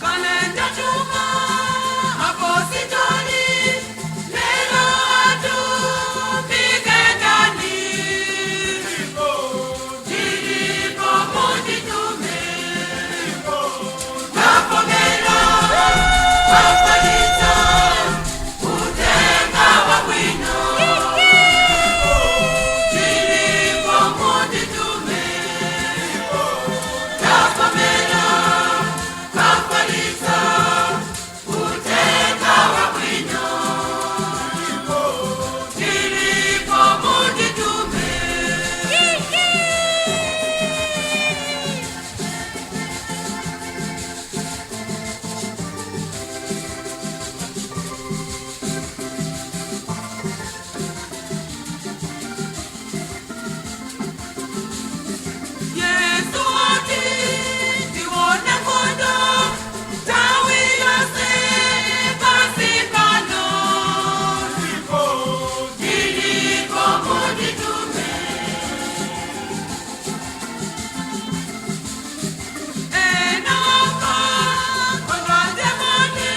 kalenda chuma apositoli lelo atupike ndani ndilipo mutitume. Takomera wakwalita utenga wa bwino ndilipo mutitume. Takomera wakwalita utenga wa bwino ndilipo mutitume. Yesu wati ndiwona kondo tawi yose pasi pano ndilipo mutitume. Enoko kondwa demoni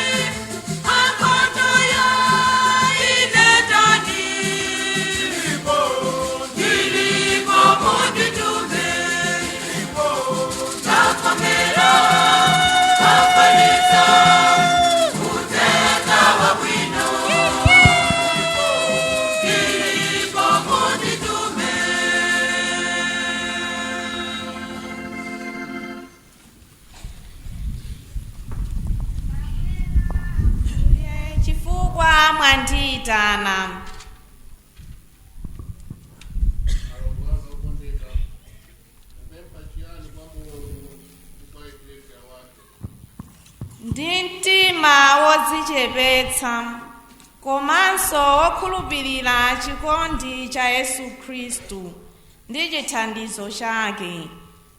akondo ya inetani ndilipo mutitume. Takomera wakwalisa utenga wa bwino ndilipo mutitume. Chifukwa mwandiyitana. Alongo anga okondeka, kupempha chiyani kwa Mulungu ndi kwa Eklesia wake? Ndi mtima wodzichepetsa komanso wokhulupirira chikondi cha Yesu Khristu ndi chithandizo chake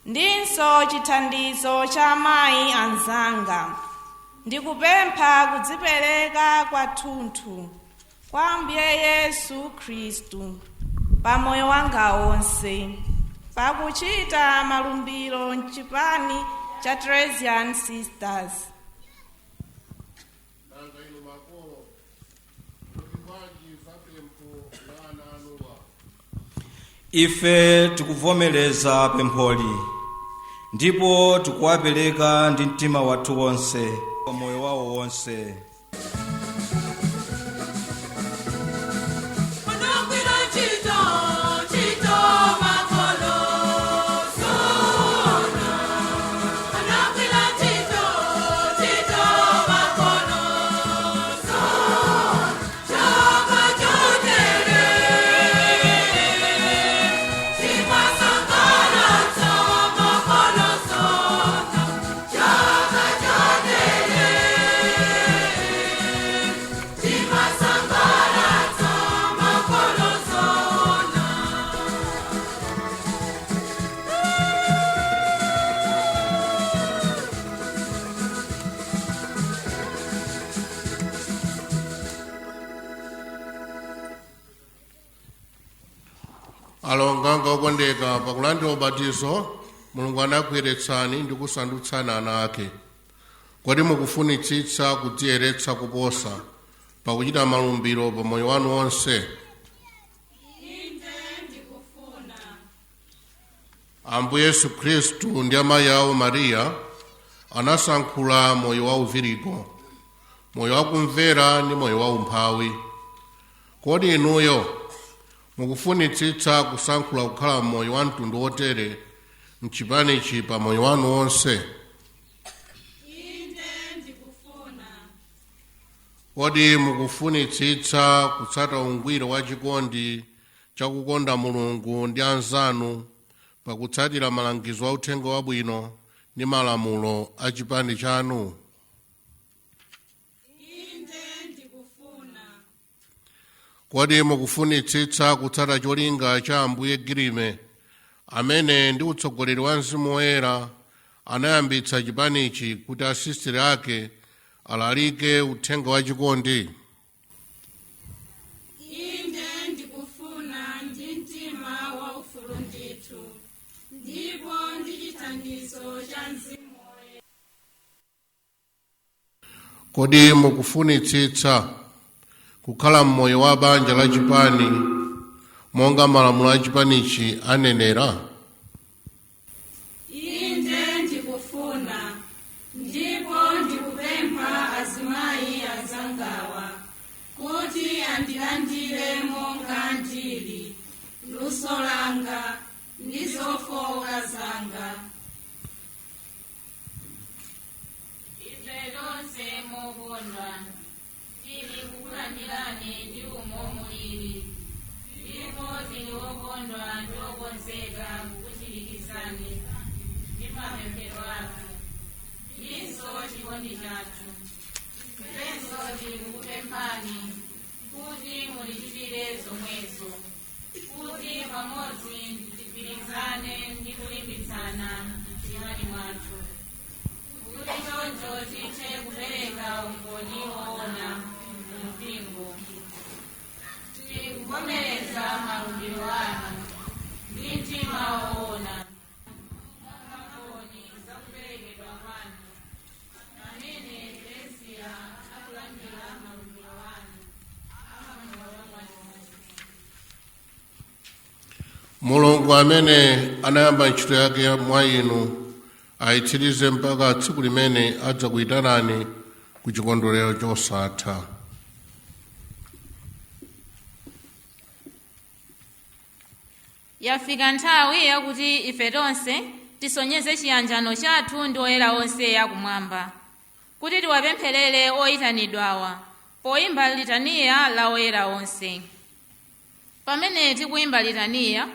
ndinso chithandizo cha amayi anzanga. Ndikupempha kudzipereka kwathunthu kwa Ambuye Yesu Khristu pamoyo wanga wonse, pakuchita malumbiro mchipani cha Teresian Sisters. Nanga inu makolo, kuti bwanji za pempho la ana anuwa? Ife tikuvomereza pempholi ndipo tikuwapereka ndi mtima wathu wonse pa moyo wawo wonse. Anagwira ntchito, ntchito makolo sona. Anagwira ntchito, ntchito makolo sona. Chaka chotere chimasangalatsa makolo sona. Chaka chotere chimasangalatsa makolo sona. Alongo anga okondeka, pakulandira ubatizo Mulungu anakuyeretsani ndi kusandutsani ana ake. Kodi mukufunitsitsa kudziyeretsa kuposa pakuchita malumbiro pa moyo wanu wonse? Inde, ndikufuna. Ambuye Yesu Khristu ndi amayi awo Mariya anasankhula moyo wa uvirigo, moyo wakumvera ndi moyo wa umphawi. Kodi inuyo mukufunitsitsa kusankhula kukhala moyo wa mtundu wotere mchipanichi pa moyo wanu wonse? Inde, ndikufuna. Kodi mukufunitsitsa kutsata ungwiro wa chikondi chakukonda Mulungu ndi anzanu pakutsatira malangizo a uthenga wabwino ndi malamulo a chipani chanu? Inde, ndikufuna. Kodi mukufunitsitsa kutsata cholinga cha Ambuye Girime, amene ndi utsogoleri wa Mzimu Woyera anayambitsa chipanichi kuti asisitiri ake alalike uthenga wa chikondi? Inde, ndikufuna ndi mtima waufulu ndithu, ndipo ndi chithandizo cha Mzimu Woyera. Kodi mukufunitsitsa kukhala mmoyo wa banja la chipani monga malamulo a chipanichi anenera? Inde, ndikufuna, ndipo ndikupempha azimayi anzangawa kuti andilandire monga ndili, luso langa ndi zofowoka zanga. Ife tonse mokondwa tili kukulandirani ndi umo mulili, ndipo tili wokondwa ndi wokonzeka kukuchirikizani ndi mapemphero athu ndinso chikondi chathu. Ifenso tili kukupemphani kuti mutichitire zomwezo, kuti pamodzi tigwirizane ndi kulimbitsana mchipani mwathu, kuti choncho tithe kupereka umboni woona mu mpingo. Tikuvomereza malumbiro anu ndi mtima woona, mboni zakuperekedwa kwanu, pamene Teresiya akulandira malumbiro anu amamoyo mwanu. Mulungu amene anayamba ntchito yake mwa inu ayitsirize mpaka tsiku limene adzakuyitanani ku chikondwerero chosatha. Yafika nthawi yakuti ife tonse tisonyeze chiyanjano chathu ndi oyera onse akumwamba, kuti tiwapempherere oyitanidwawa poyimba litaniya la oyera onse. Pamene tikuyimba litaniya,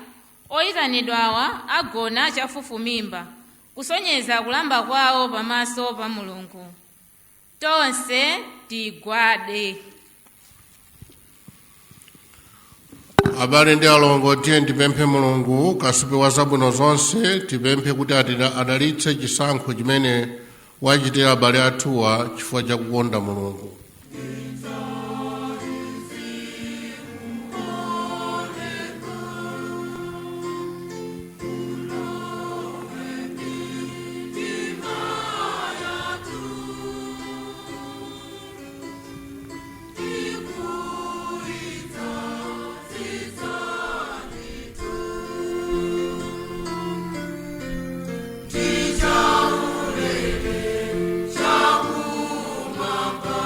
oyitanidwawa agona chafufumimba kusonyeza kulamba kwawo pamaso pa Mulungu. Tonse tigwade. Abale ndi alongo, tiye tipemphe Mulungu kasupe wa zabwino zonse. Tipemphe kuti adalitse chisankho chimene wachitira abale athuwa chifukwa chakukonda Mulungu. Chakumamba.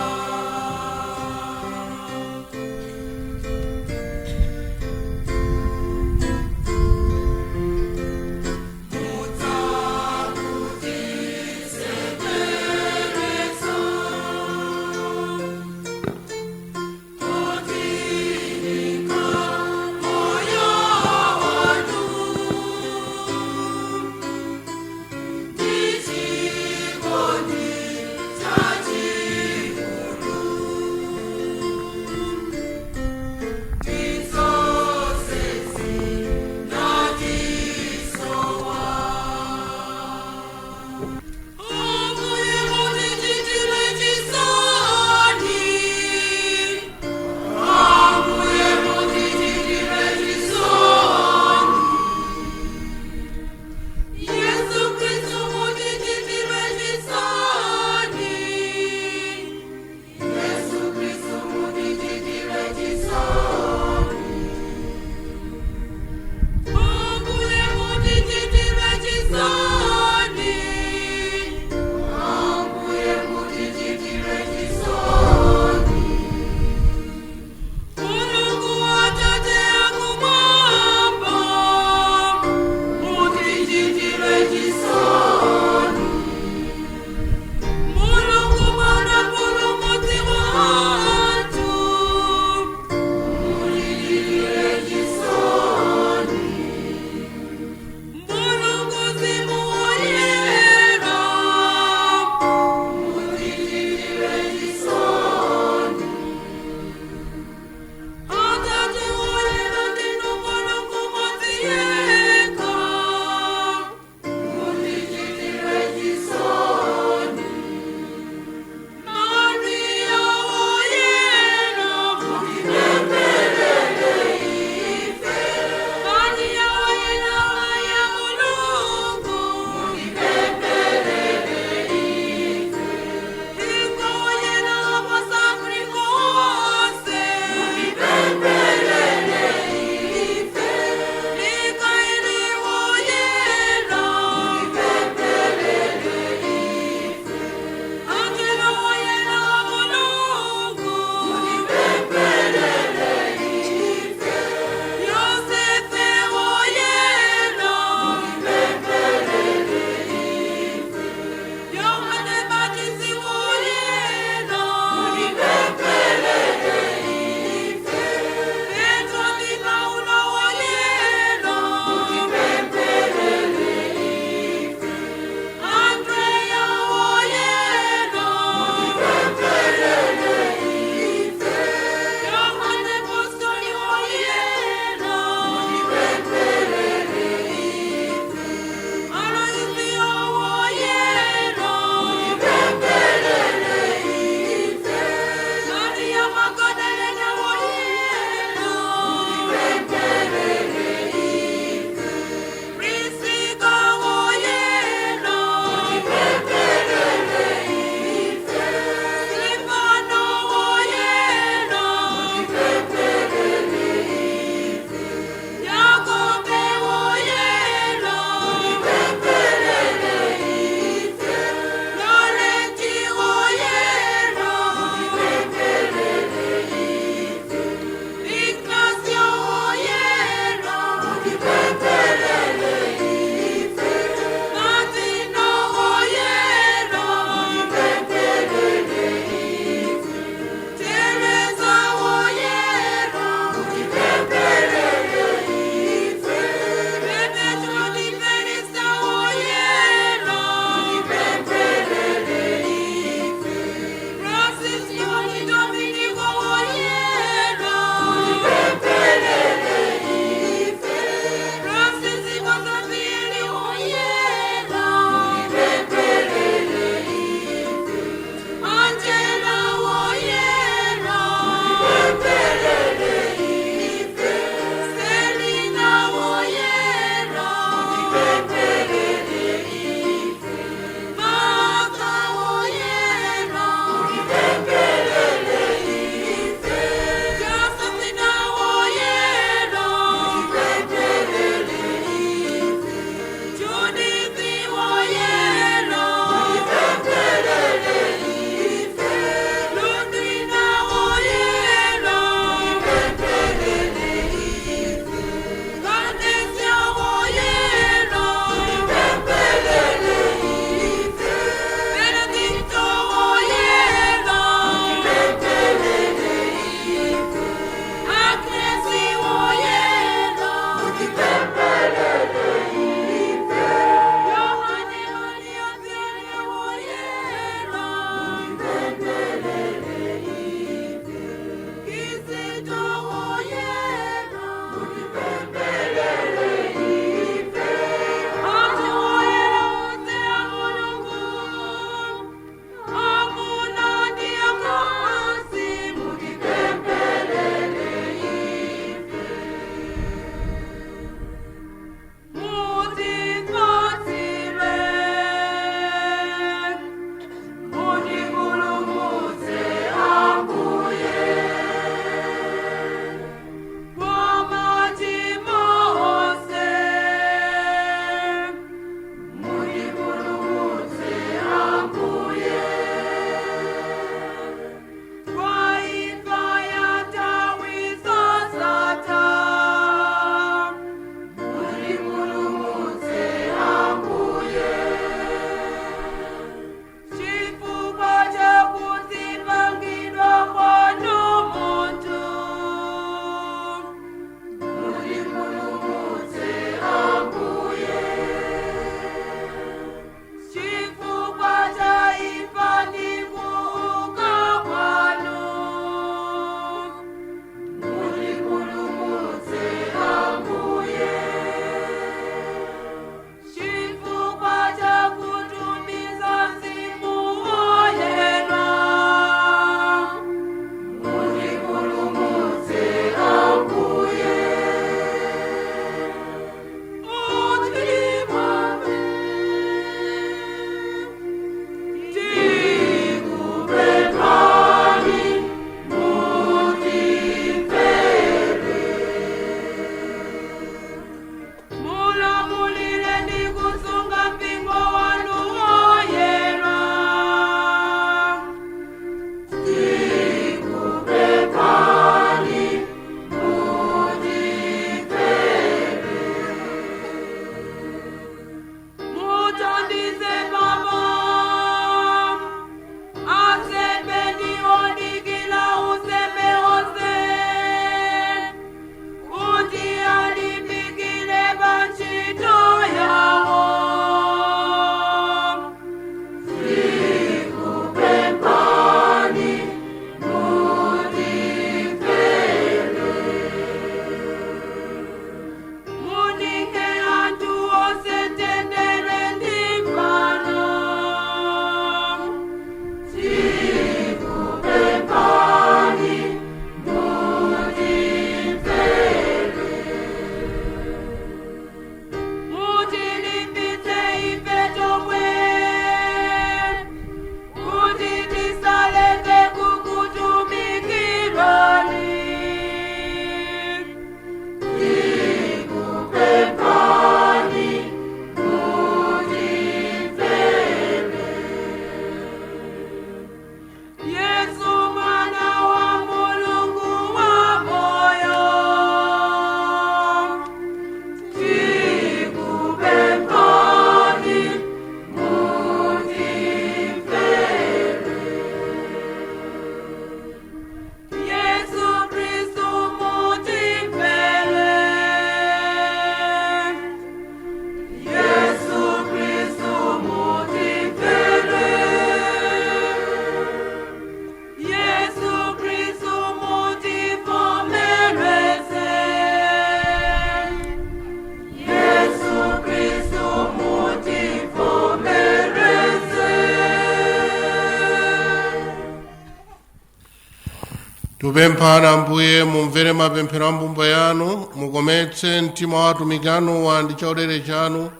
Tupemphana Ambuye, mumvere mapemphero a mbumba yanu, mukometse mtima wa atumiki anuwa ndi chaulere chanu.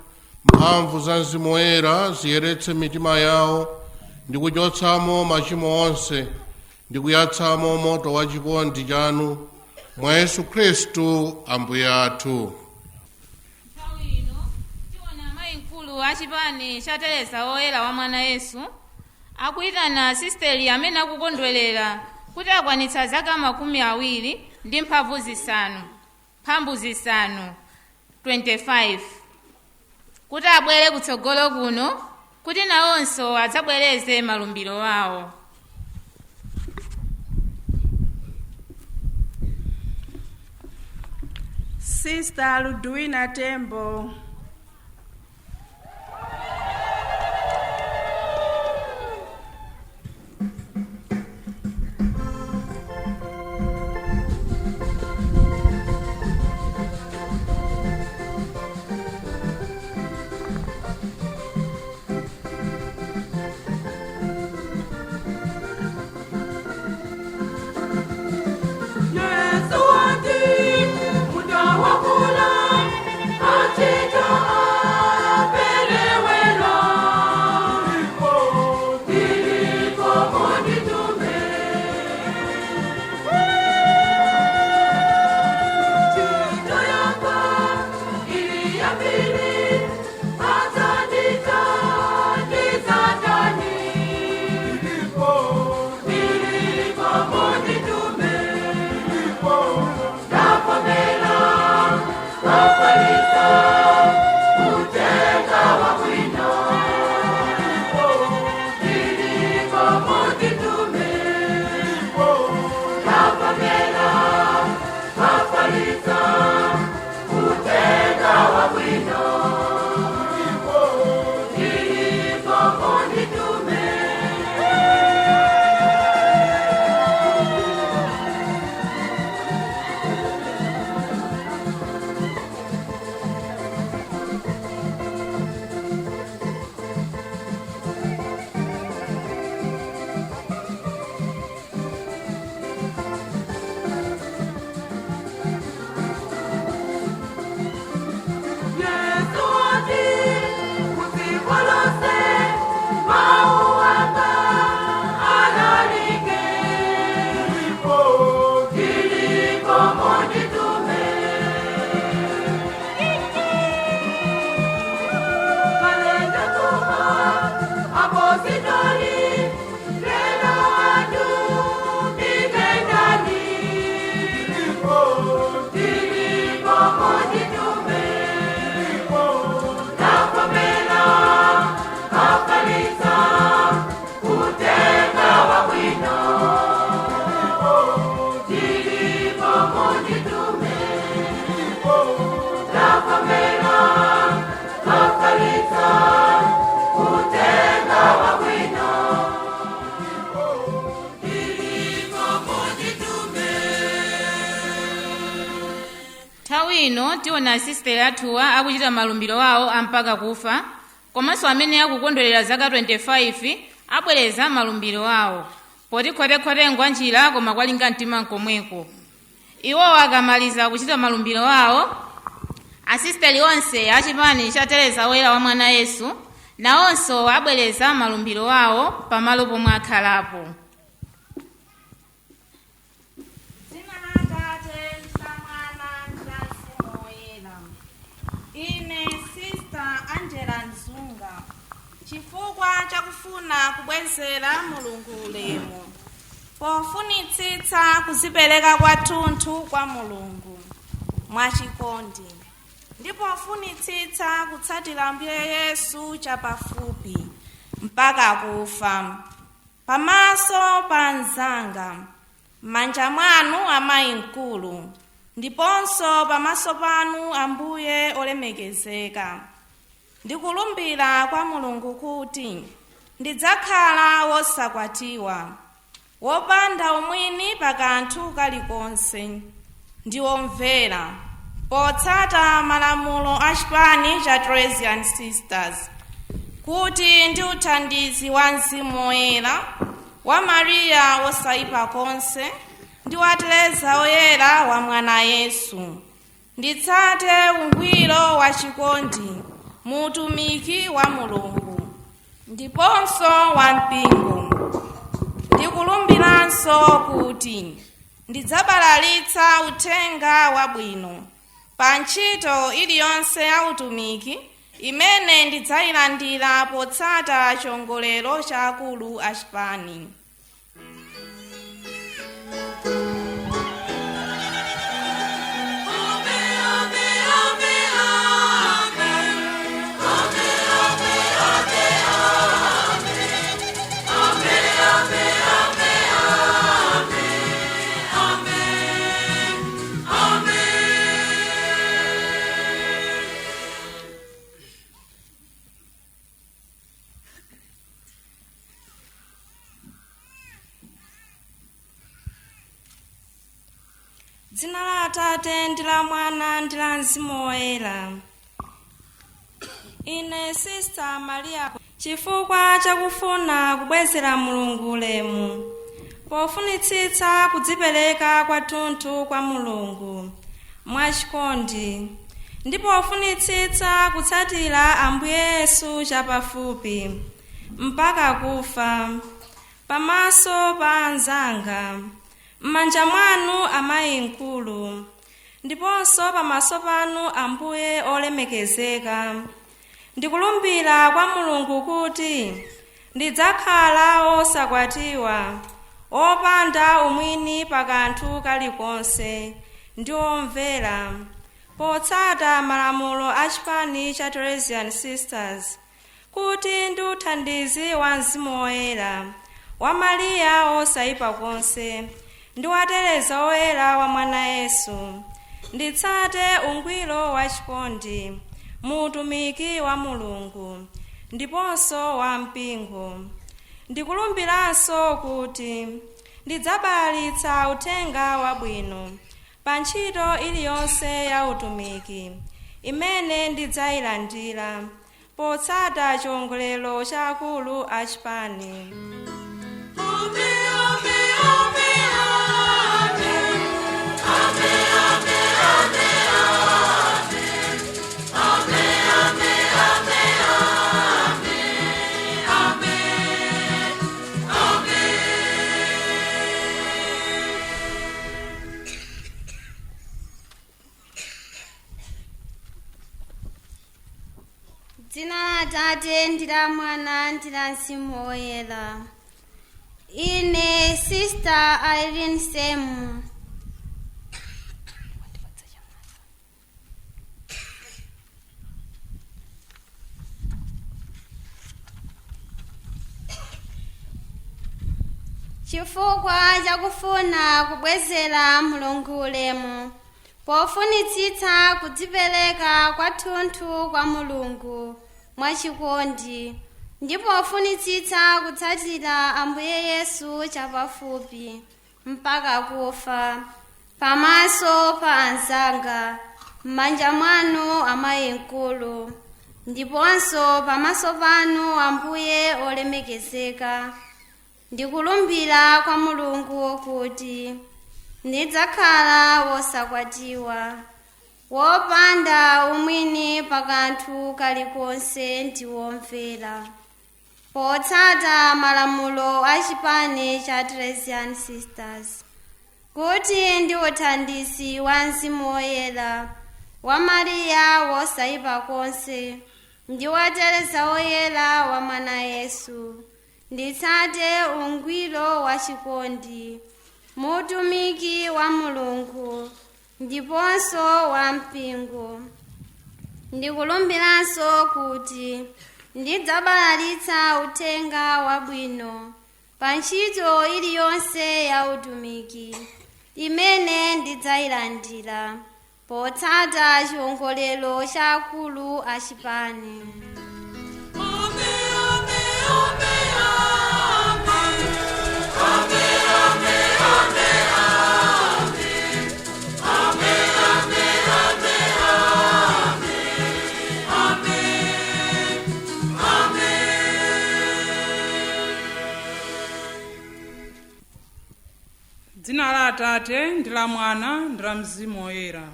Mphamvu za Mzimu Woyera ziyeretse mitima yawo ndi kuchotsamo machimo onse ndi kuyatsamo moto wa chikondi chanu, mwa Yesu Khristu Ambuye athu. Nthawi ino tiona amayi mkulu a chipani cha Teresa Woyera wa Mwana Yesu akuyitana sisteri amene akukondwerera kuti akwanitsa zaka 25 25 kuti abwere kutsogolo kuno kuti nawonso adzabwereze malumbiro awo. Sister Ludwina Tembo. Yesu ati mutawakula achita apelewela iliko monditume chito yanga ili ya pili atandika ndizatani iliko monditume Ndapomela wafalisa utenga wa bwino iliko mutitume Ndapomela wafalisa utenga wa bwino iliko mutitume. Yesu ati usikolose mauwanga alalike iliko monditume kalenda tuma apositoli lelo atu mikendani iliko monditume Ndapomela akalisa utenga wa bwino iliko monditume Ndapomela akalisa utenga wa bwino iliko monditume. Nthawi ino tiona asisteri athuwa akuchita malumbiro awo ampaka kufa, komanso amene akukondwerera zaka 25 abwereza malumbiro awo poti khotekhote ngwa njira koma kwalinga mtima nkomweko. Iwowo akamaliza kuchita malumbiro awo, asisteri onse achipani cha Teresa Woyera wa Mwana Yesu nawonso abwereza malumbiro awo pamalo pomwe akhalapo. Dzina la Atate ndi la Mwana ndi la Mzimu Woyera. Ine Sister Angela Mzunga, chifukwa chakufuna kubwezera Mulungu ulemu pofunitsitsa kuzipereka kwathunthu kwa Mulungu mwachikondi ndi pofunitsitsa kutsatira Ambuye Yesu chapafupi mpaka kufa, pamaso pa anzanga, m'manja mwanu amayi mkulu, ndiponso pamaso panu Ambuye olemekezeka, ndikulumbira kwa Mulungu kuti ndidzakhala wosakwatiwa, wopanda umwini pa kanthu kalikonse, ndi womvera potsata malamulo a chipani cha Teresian Sisters, kuti ndi uthandizi wa Mzimu Woyera wa Mariya wosayipa konse ndi wa Teresa Oyera wa mwana Yesu. Nditsate ungwiro wa chikondi mu utumiki wa Mulungu ndiponso wa mpingo. Ndikulumbiranso kuti ndidzabalalitsa uthenga wabwino pa ntchito iliyonse ya utumiki imene ndidzayilandira potsata chongolero cha akulu a chipani. Dzina la Atate ndi la Mwana ndi la Mzimu Woyera. Ine Sista Maria, chifukwa chakufuna kubwezera Mulungu ulemu, pofunitsitsa kudzipereka kwathunthu kwa Mulungu mwachikondi, ndi pofunitsitsa kutsatira Ambuye Yesu chapafupi mpaka kufa, pamaso pa anzanga, m'manja mwanu amayi mkulu, ndiponso pamaso panu Ambuye olemekezeka, ndikulumbira kwa Mulungu kuti ndidzakhala osakwatiwa, opanda umwini pa kanthu kalikonse ndi omvera, potsata malamulo a chipani cha Teresian Sisters, kuti ndi uthandizi wa Mzimu Woyera wa Mariya osayipa konse ndi wa Teresa Oyera wa mwana Yesu, nditsate ungwiro wa chikondi mu utumiki wa Mulungu ndiponso wa mpingo. Ndikulumbiranso kuti ndidzabalalitsa uthenga wabwino pa ntchito iliyonse ya utumiki imene ndidzayilandira potsata chiwongolero cha akulu a chipani. Dzina la Atate ndi la Mwana ndi la Mzimu Woyera. Ine Sister Irene Semu, chifukwa chakufuna kubwezera Mulungu ulemu, pofunitsitsa kudzipereka kwathunthu kwa Mulungu mwachikondi, ndi pofunitsitsa kutsatira Ambuye Yesu chapafupi mpaka kufa, pamaso pa anzanga, m'manja mwanu amayi mkulu, ndiponso pamaso panu Ambuye olemekezeka, ndikulumbira kwa Mulungu kuti ndidzakhala wosakwatiwa, wopanda umwini pa kanthu kalikonse ndi womvera, potsata malamulo a chipani cha Teresian Sisters, kuti ndi uthandizi wa Mzimu Woyera wa Mariya wosayipa konse ndi wa Teresa Woyera wa mwana Yesu, nditsate ungwiro wa chikondi mutumiki wa Mulungu ndiponso wa mpingo. Ndikulumbiranso kuti ndidzabalalitsa uthenga wabwino pa ntchito iliyonse ya utumiki imene ndidzayilandira potsata chiwongolero cha akulu a chipani. Dzina la Atate ndi la Mwana ndi la Mzimu Woyera.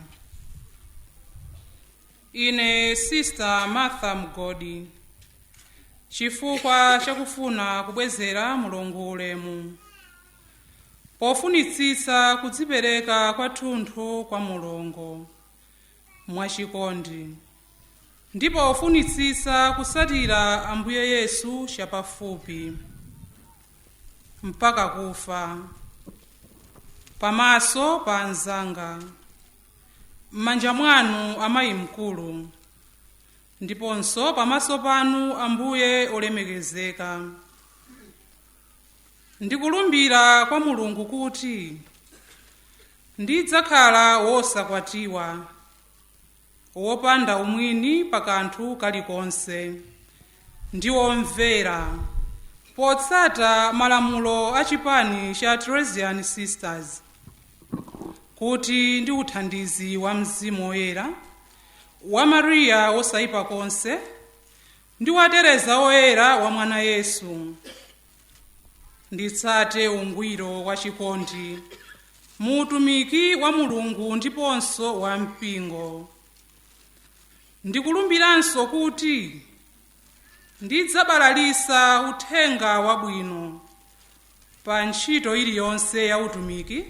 Ine Sister Martha Mgodi, chifukwa chakufuna kubwezera Mulungu ulemu, pofunitsitsa kudzipereka kwathunthu kwa Mulungu mwachikondi, ndipo pofunitsitsa kutsatira Ambuye Yesu chapafupi mpaka kufa, pamaso pa anzanga, m'manja mwanu amayi mkulu, ndiponso pamaso panu Ambuye olemekezeka, ndikulumbira kwa Mulungu kuti ndidzakhala wosakwatiwa, wopanda umwini pa kanthu kalikonse, ndi womvera potsata malamulo a chipani cha Teresian Sisters, kuti ndi uthandizi wa Mzimu Woyera, wa Mariya wosayipa konse, ndi wa Tereza Woyera wa Mwana Yesu, nditsate ungwiro wa chikondi muutumiki wa Mulungu ndiponso wa mpingo. Ndikulumbiranso kuti ndidzabalalisa uthenga wabwino pa ntchito iliyonse ya utumiki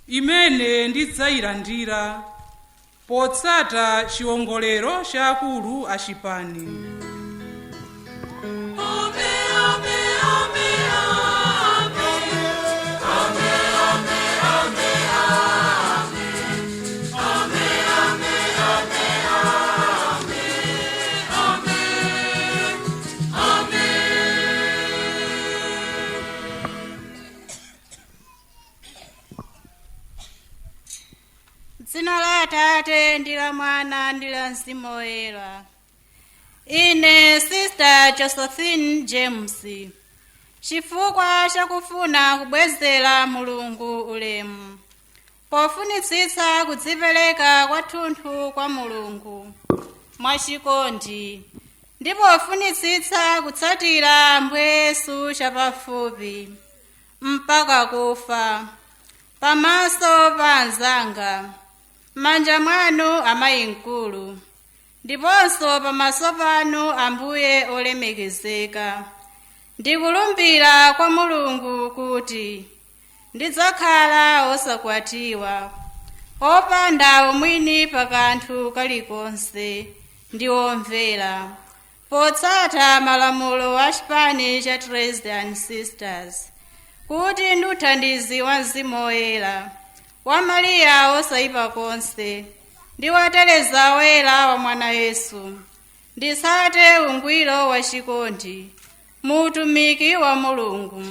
imene ndidzayilandira potsata chiwongolero cha akulu a chipani. Dzina la Atate ndi la Mwana ndi la Mzimu Woyera. Ine Sister Josephine James, chifukwa chakufuna kubwezera Mulungu ulemu, pofunitsitsa kudzipereka kwathunthu kwa Mulungu mwachikondi, ndipo pofunitsitsa kutsatira Ambuye Yesu chapafupi mpaka kufa, pamaso pa anzanga, m'manja mwanu amayi mkulu, ndiponso pamaso panu Ambuye olemekezeka, ndikulumbira kwa Mulungu kuti ndidzakhala wosakwatiwa, opanda umwini pa kanthu kalikonse, ndi womvera potsata malamulo a chipani cha Teresian Sisters, kuti ndi uthandizi wa Mzimu Woyera, wa Mariya wosayipa konse, ndi wa Tereza Woyera wa Mwana Yesu, nditsate ungwiro wa chikondi muutumiki wa Mulungu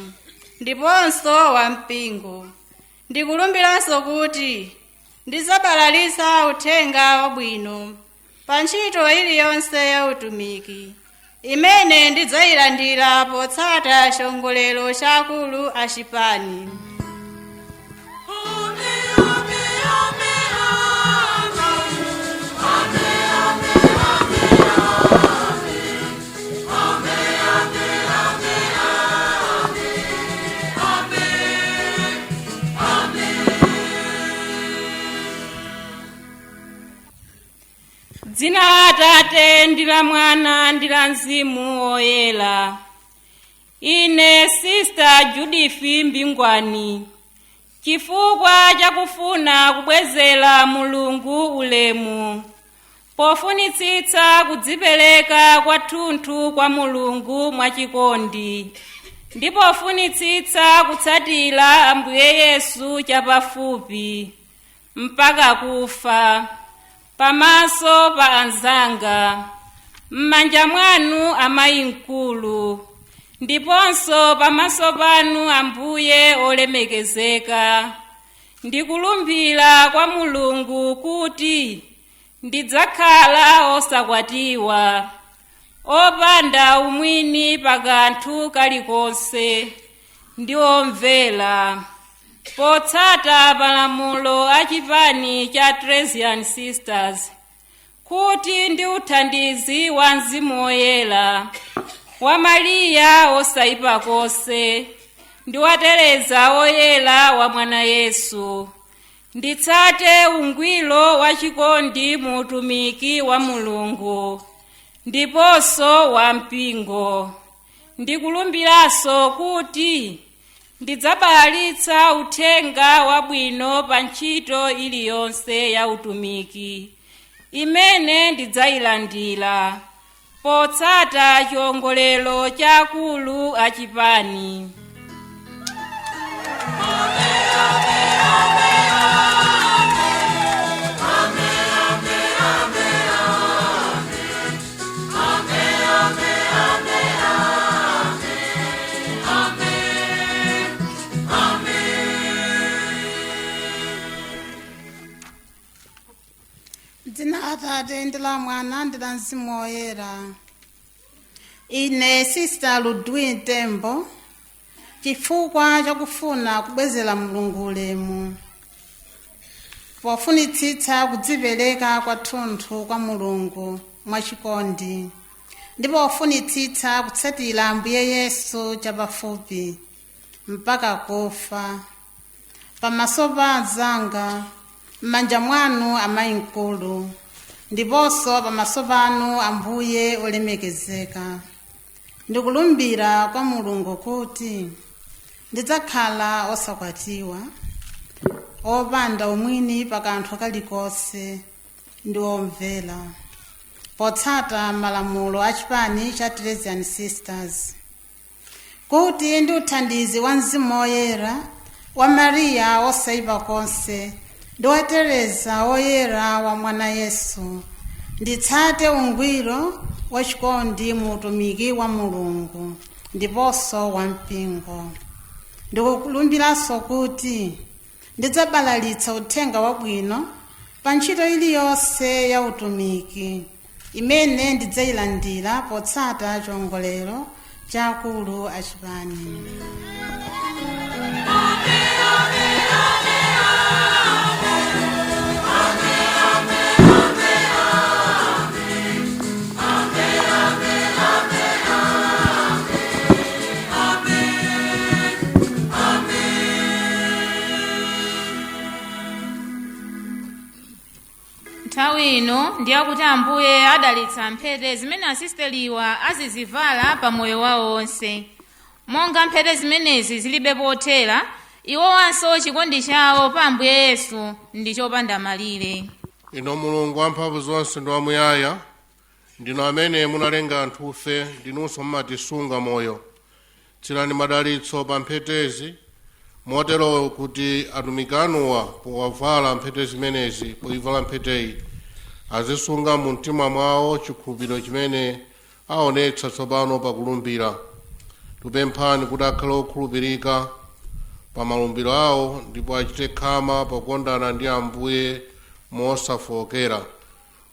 ndiponso wa mpingo. Ndikulumbiranso kuti ndidzabalalisa uthenga wabwino pa ntchito iliyonse ya utumiki imene ndidzayilandira potsata chiwongolero cha akulu a chipani. Dzina la Atate ndi la Mwana ndi la Mzimu Woyera. Ine Sister Judith Mbingwani, chifukwa chakufuna kubwezera Mulungu ulemu, pofunitsitsa kudzipereka kwathunthu kwa Mulungu mwachikondi, ndipo pofunitsitsa kutsatira Ambuye Yesu chapafupi mpaka kufa, pamaso pa anzanga, m'manja mwanu amayi mkulu, ndiponso pamaso panu Ambuye olemekezeka, ndikulumbira kwa Mulungu kuti ndidzakhala osakwatiwa, opanda umwini pa kanthu kalikonse, ndi omvera potsata malamulo a chipani cha Teresian Sisters, kuti ndi uthandizi wa Mzimu Woyera, wa Mariya wosayipa konse, ndi wa Tereza woyera wa mwana Yesu. Nditsate ungwiro wa chikondi mu utumiki wa Mulungu ndiponso wa mpingo. Ndikulumbiranso kuti ndidzabalalitsa uthenga wabwino pa ntchito iliyonse ya utumiki imene ndidzayilandira potsata chiwongolero cha akulu achipani. Dzina Atate ndi la Mwana ndi la Mzimu Woyera. Ine Sista Ludwin Tembo, chifukwa chakufuna kubwezera Mulungu ulemu pofunitsitsa kudzipereka kwathunthu kwa Mulungu mwachikondi ndipo pofunitsitsa kutsatira Ambuye Yesu chapafupi mpaka kufa, pamaso pa anzanga, m'manja mwanu amayi mkulu, ndiponso pamaso panu Ambuye olemekezeka, ndikulumbira kwa Mulungu kuti ndidzakhala osakwatiwa, opanda umwini pa kanthu kalikonse ndi omvera, potsata malamulo a chipani cha Teresian Sisters, kuti ndi uthandizi wa Mzimu Woyera wa Mariya wosaipa konse ndi wa Teresa woyera wa mwana Yesu, nditsate ungwiro wa chikondi mu utumiki wa Mulungu ndiponso wa mpingo. Ndikulumbiranso kuti ndidzabalalitsa uthenga wabwino pa ntchito iliyonse ya utumiki imene ndidzayilandira potsata chiwongolero cha akulu achipani. Nthawi ino ndiyakuti Ambuye adalitsa mphete zimene asisteliwa azizivala pa moyo wawo onse. Monga mphete zimenezi zilibe pothera, iwowanso chikondi chawo pa Ambuye Yesu ndi chopanda malire. Inu Mulungu wamphamvu zonse ndi wamuyaya, ndinu amene munalenga anthufe, ndinunso mumatisunga moyo. Tsirani madalitso pa mphetezi, motero kuti atumiki anuwa powavala mphete zimenezi, poivala mpheteyi, azisunga mu mtima mwawo chikhulupiriro chimene aonetsa tsopano pakulumbira. Tupemphani kuti akhale okhulupirika pa malumbiro awo ndipo achite khama pokondana ndi Ambuye mosafowokera.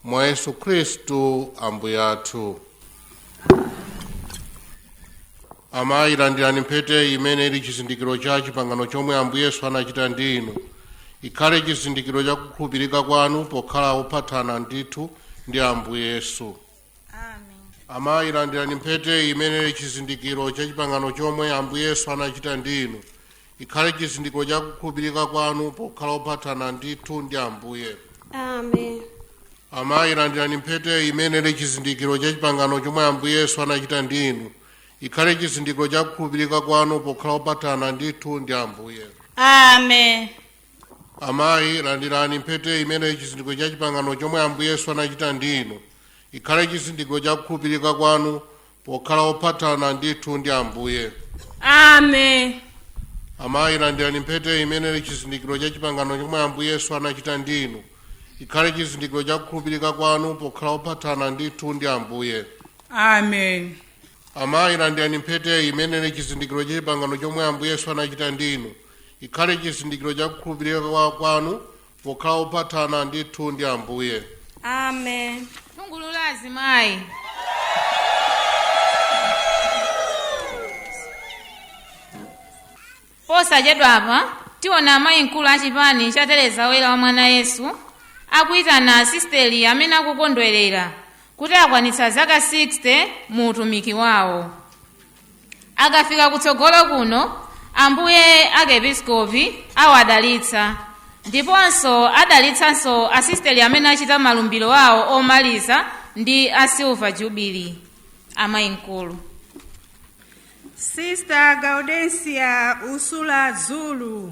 Mwa Yesu Khristu Ambuye athu. Amayi, landirani mphete imene ili chizindikiro cha chipangano chomwe Ambuye Yesu anachita ndi inu. Ikhale chizindikiro cha kukhulupirika kwanu pokhala ophatana ndithu ndi Ambuye Yesu. Amayi, landirani mphete imene ili chizindikiro cha chipangano chomwe Ambuye Yesu anachita ndi inu. Ikhale chizindikiro cha kukhulupirika kwanu pokhala ophatana ndithu ndi Ambuye. Amen. Amayi, landirani mphete imene ili chizindikiro cha chipangano chomwe Ambuye Yesu anachita ndi inu. Ikhale chizindikiro cha kukhulupirika kwanu pokhala opatana ndithu ndi Ambuye. Amen. Amayi, landirani mphete imene ili chizindikiro cha chipangano chomwe Ambuye Yesu anachita ndi inu. Ikhale chizindikiro cha kukhulupirika kwanu pokhala opatana ndithu ndi Ambuye. Amen. Amayi, landirani mphete imene ili chizindikiro cha chipangano chomwe Ambuye Yesu anachita ndi inu. Ikhale chizindikiro cha kukhulupirika kwanu pokhala opatana ndithu ndi Ambuye. Amen. Amayi, landirani mphete imene ili chizindikiro cha chipangano chomwe Ambuye Yesu anachita ndi inu. Ikhale chizindikiro cha kukhulupirika kwanu pokhala opatana ndithu ndi Ambuye. Amen. Thungululu la azimayi. Posachedwapa tiona amayi mkulu achipani cha Teresa Woyera wa mwana Yesu akuyitana asisteri amene akukondwerera kuti akwanitsa zaka 60 mu utumiki wawo. Akafika kutsogolo kuno, Ambuye Archiepiscopi awadalitsa ndiponso adalitsanso asisteri amene achita malumbiro awo omaliza ndi a Silver Jubilee. Amayi mkulu. Sister Gaudensia Usula Zulu.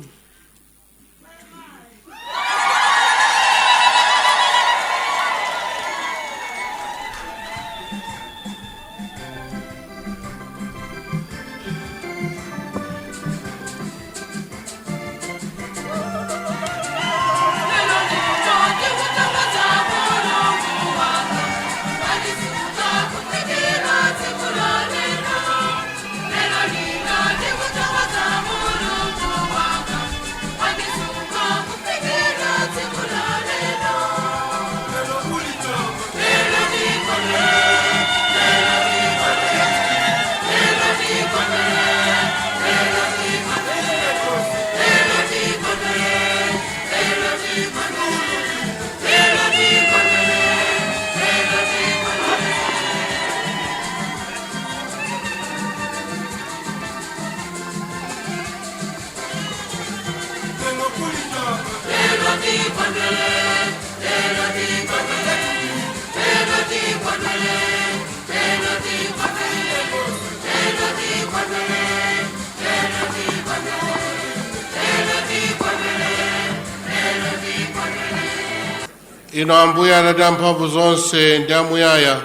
Inu Ambuye Atate amphamvu zonse ndi amuyaya,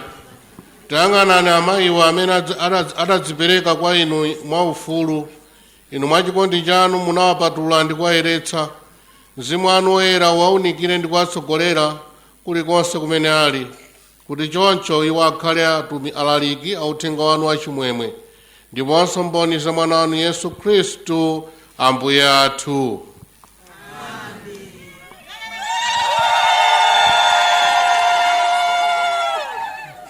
tayang'anani amayiwa amene adadzipereka kwa inu mwaufulu. Inu mwachikondi chanu munawapatula ndi kuwayeretsa. Mzimu wanu woyera uwaunikire ndi kuwatsogolera kulikonse kumene ali, kuti choncho iwo akhale atumi alaliki a uthenga wanu wachimwemwe ndiponso mboni za mwana wanu Yesu Khristu Ambuye athu.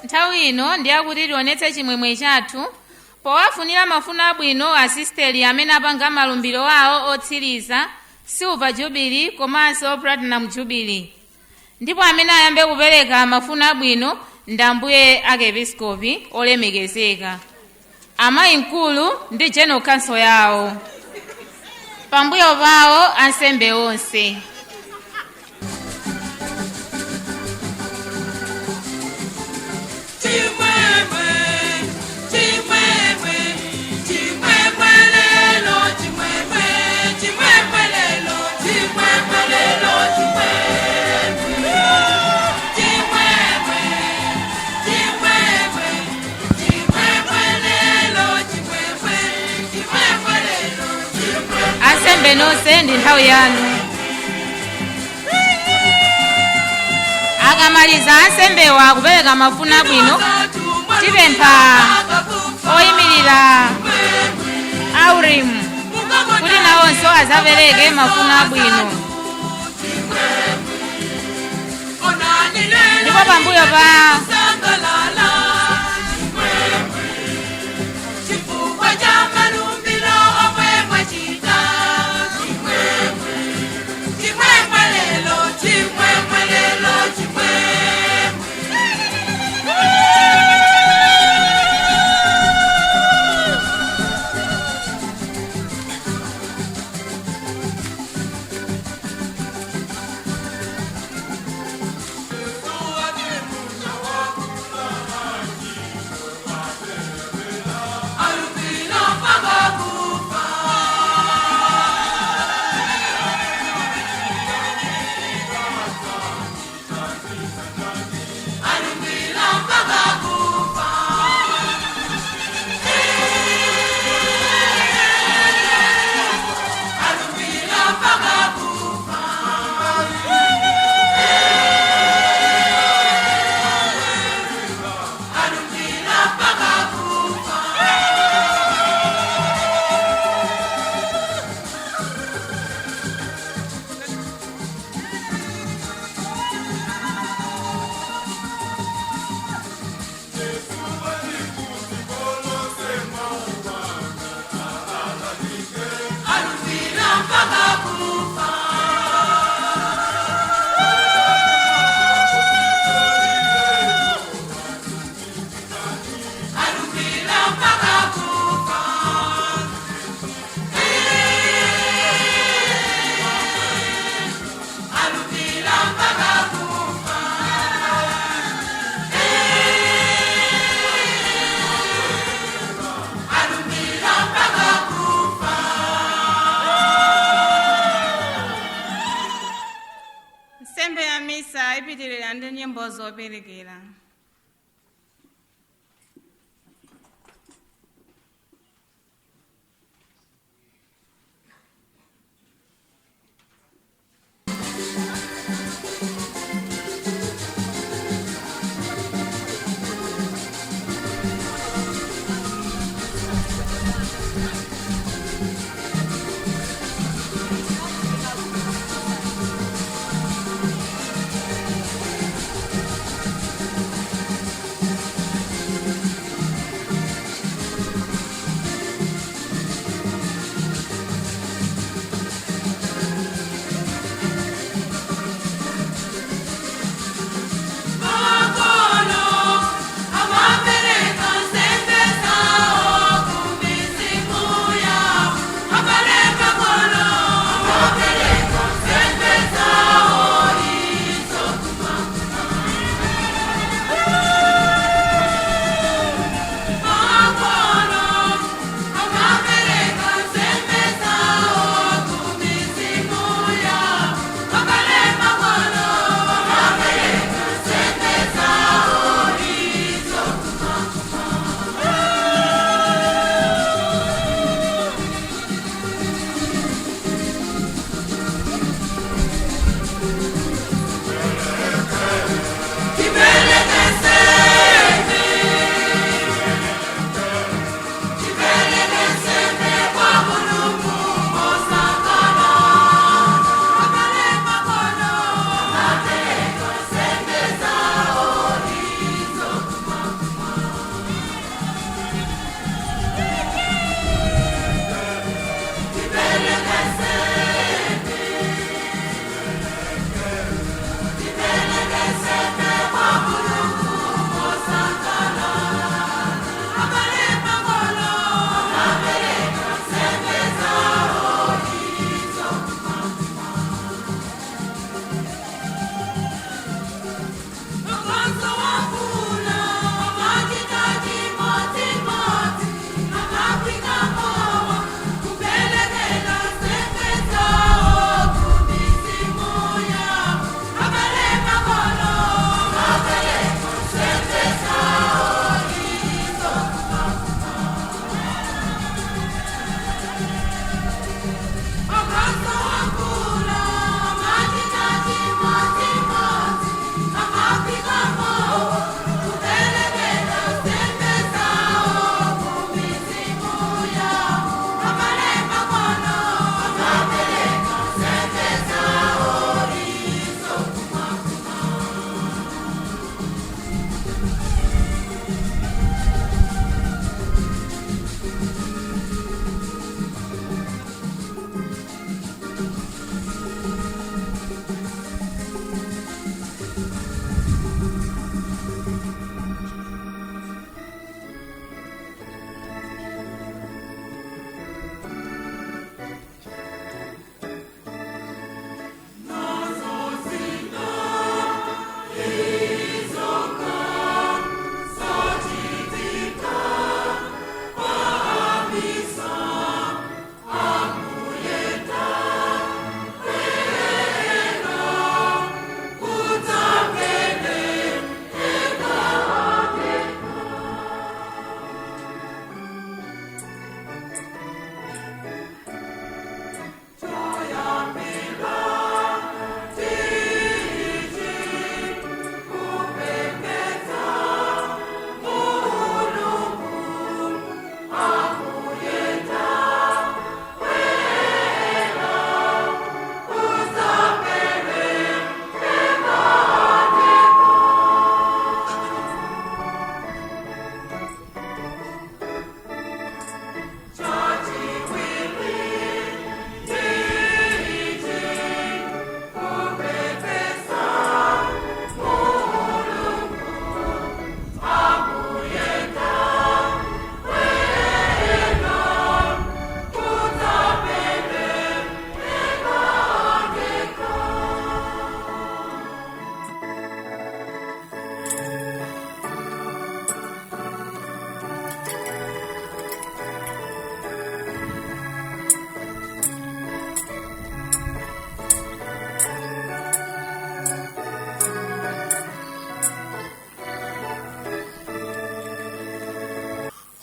Nthawi ino ndiyakuti tionetse chimwemwe chathu powafunira mafuno abwino asisteri amene apanga malumbiro awo otsiriza, Silver Jubilee komanso Platinum Jubilee. Ndipo amene ayambe kupereka mafuno abwino ndi Ambuye Archiepiscopi olemekezeka, amayi mkulu ndi General Council yawo, pambuyo pawo ansembe onse. Chimwemwe, chimwemwe, chimwemwe lelo, chimwemwe, chimwemwe lelo, chimwemwe lelo, chimwemwe. Chimwemwe, chimwemwe, chimwemwe lelo, chimwemwe, chimwemwe lelo, chimwemwe. Ansembe nonse ndi nthawi yanu. Akamaliza ansembewa kupereka mafuno abwino, tipempha oyimirira Aurim kuti nawonso azapereke mafuno abwino. Ndipo pambuyo pa Chifukwa cha malumbiro omwe mwachita, chimwemwe, chimwemwe lelo, chimwemwe lelo, chimwemwe. Misa ipitirira ndi nyimbo zoperekera.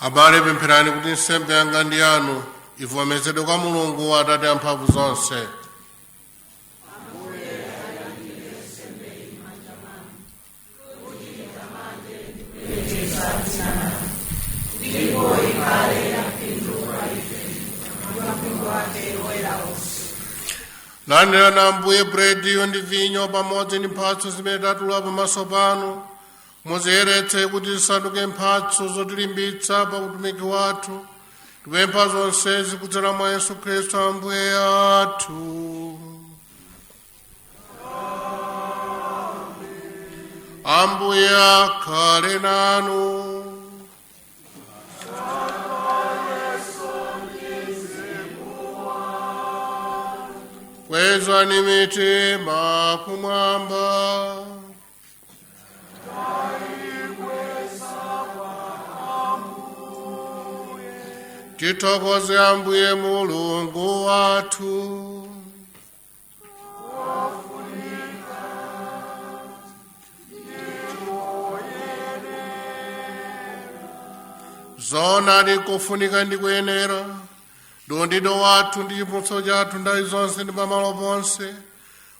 Abale, pempherani kuti nsembe yanga ndi yanu ivomerezedwe kwa Mulungu Atate amphamvu zonse. Landirani Ambuye brediyo ndi vinyo pamodzi ndi mphatso zimene tatula pamaso panu, muziyeretse kuti zisanduke mphatso zotilimbitsa pa utumiki wathu. Tipempha zonsezi kudzera mwa Yesu Khristu Ambuye athu. Ambuye akhale nanu. Kwezani mitima kumwamba. Tithokoze Ambuye Mulungu wathu. Zoonadi kofunika ndi kuyenera, ndiwo wathu ndi chipulumutso chathu nthawi zonse ndi pamalo ponse,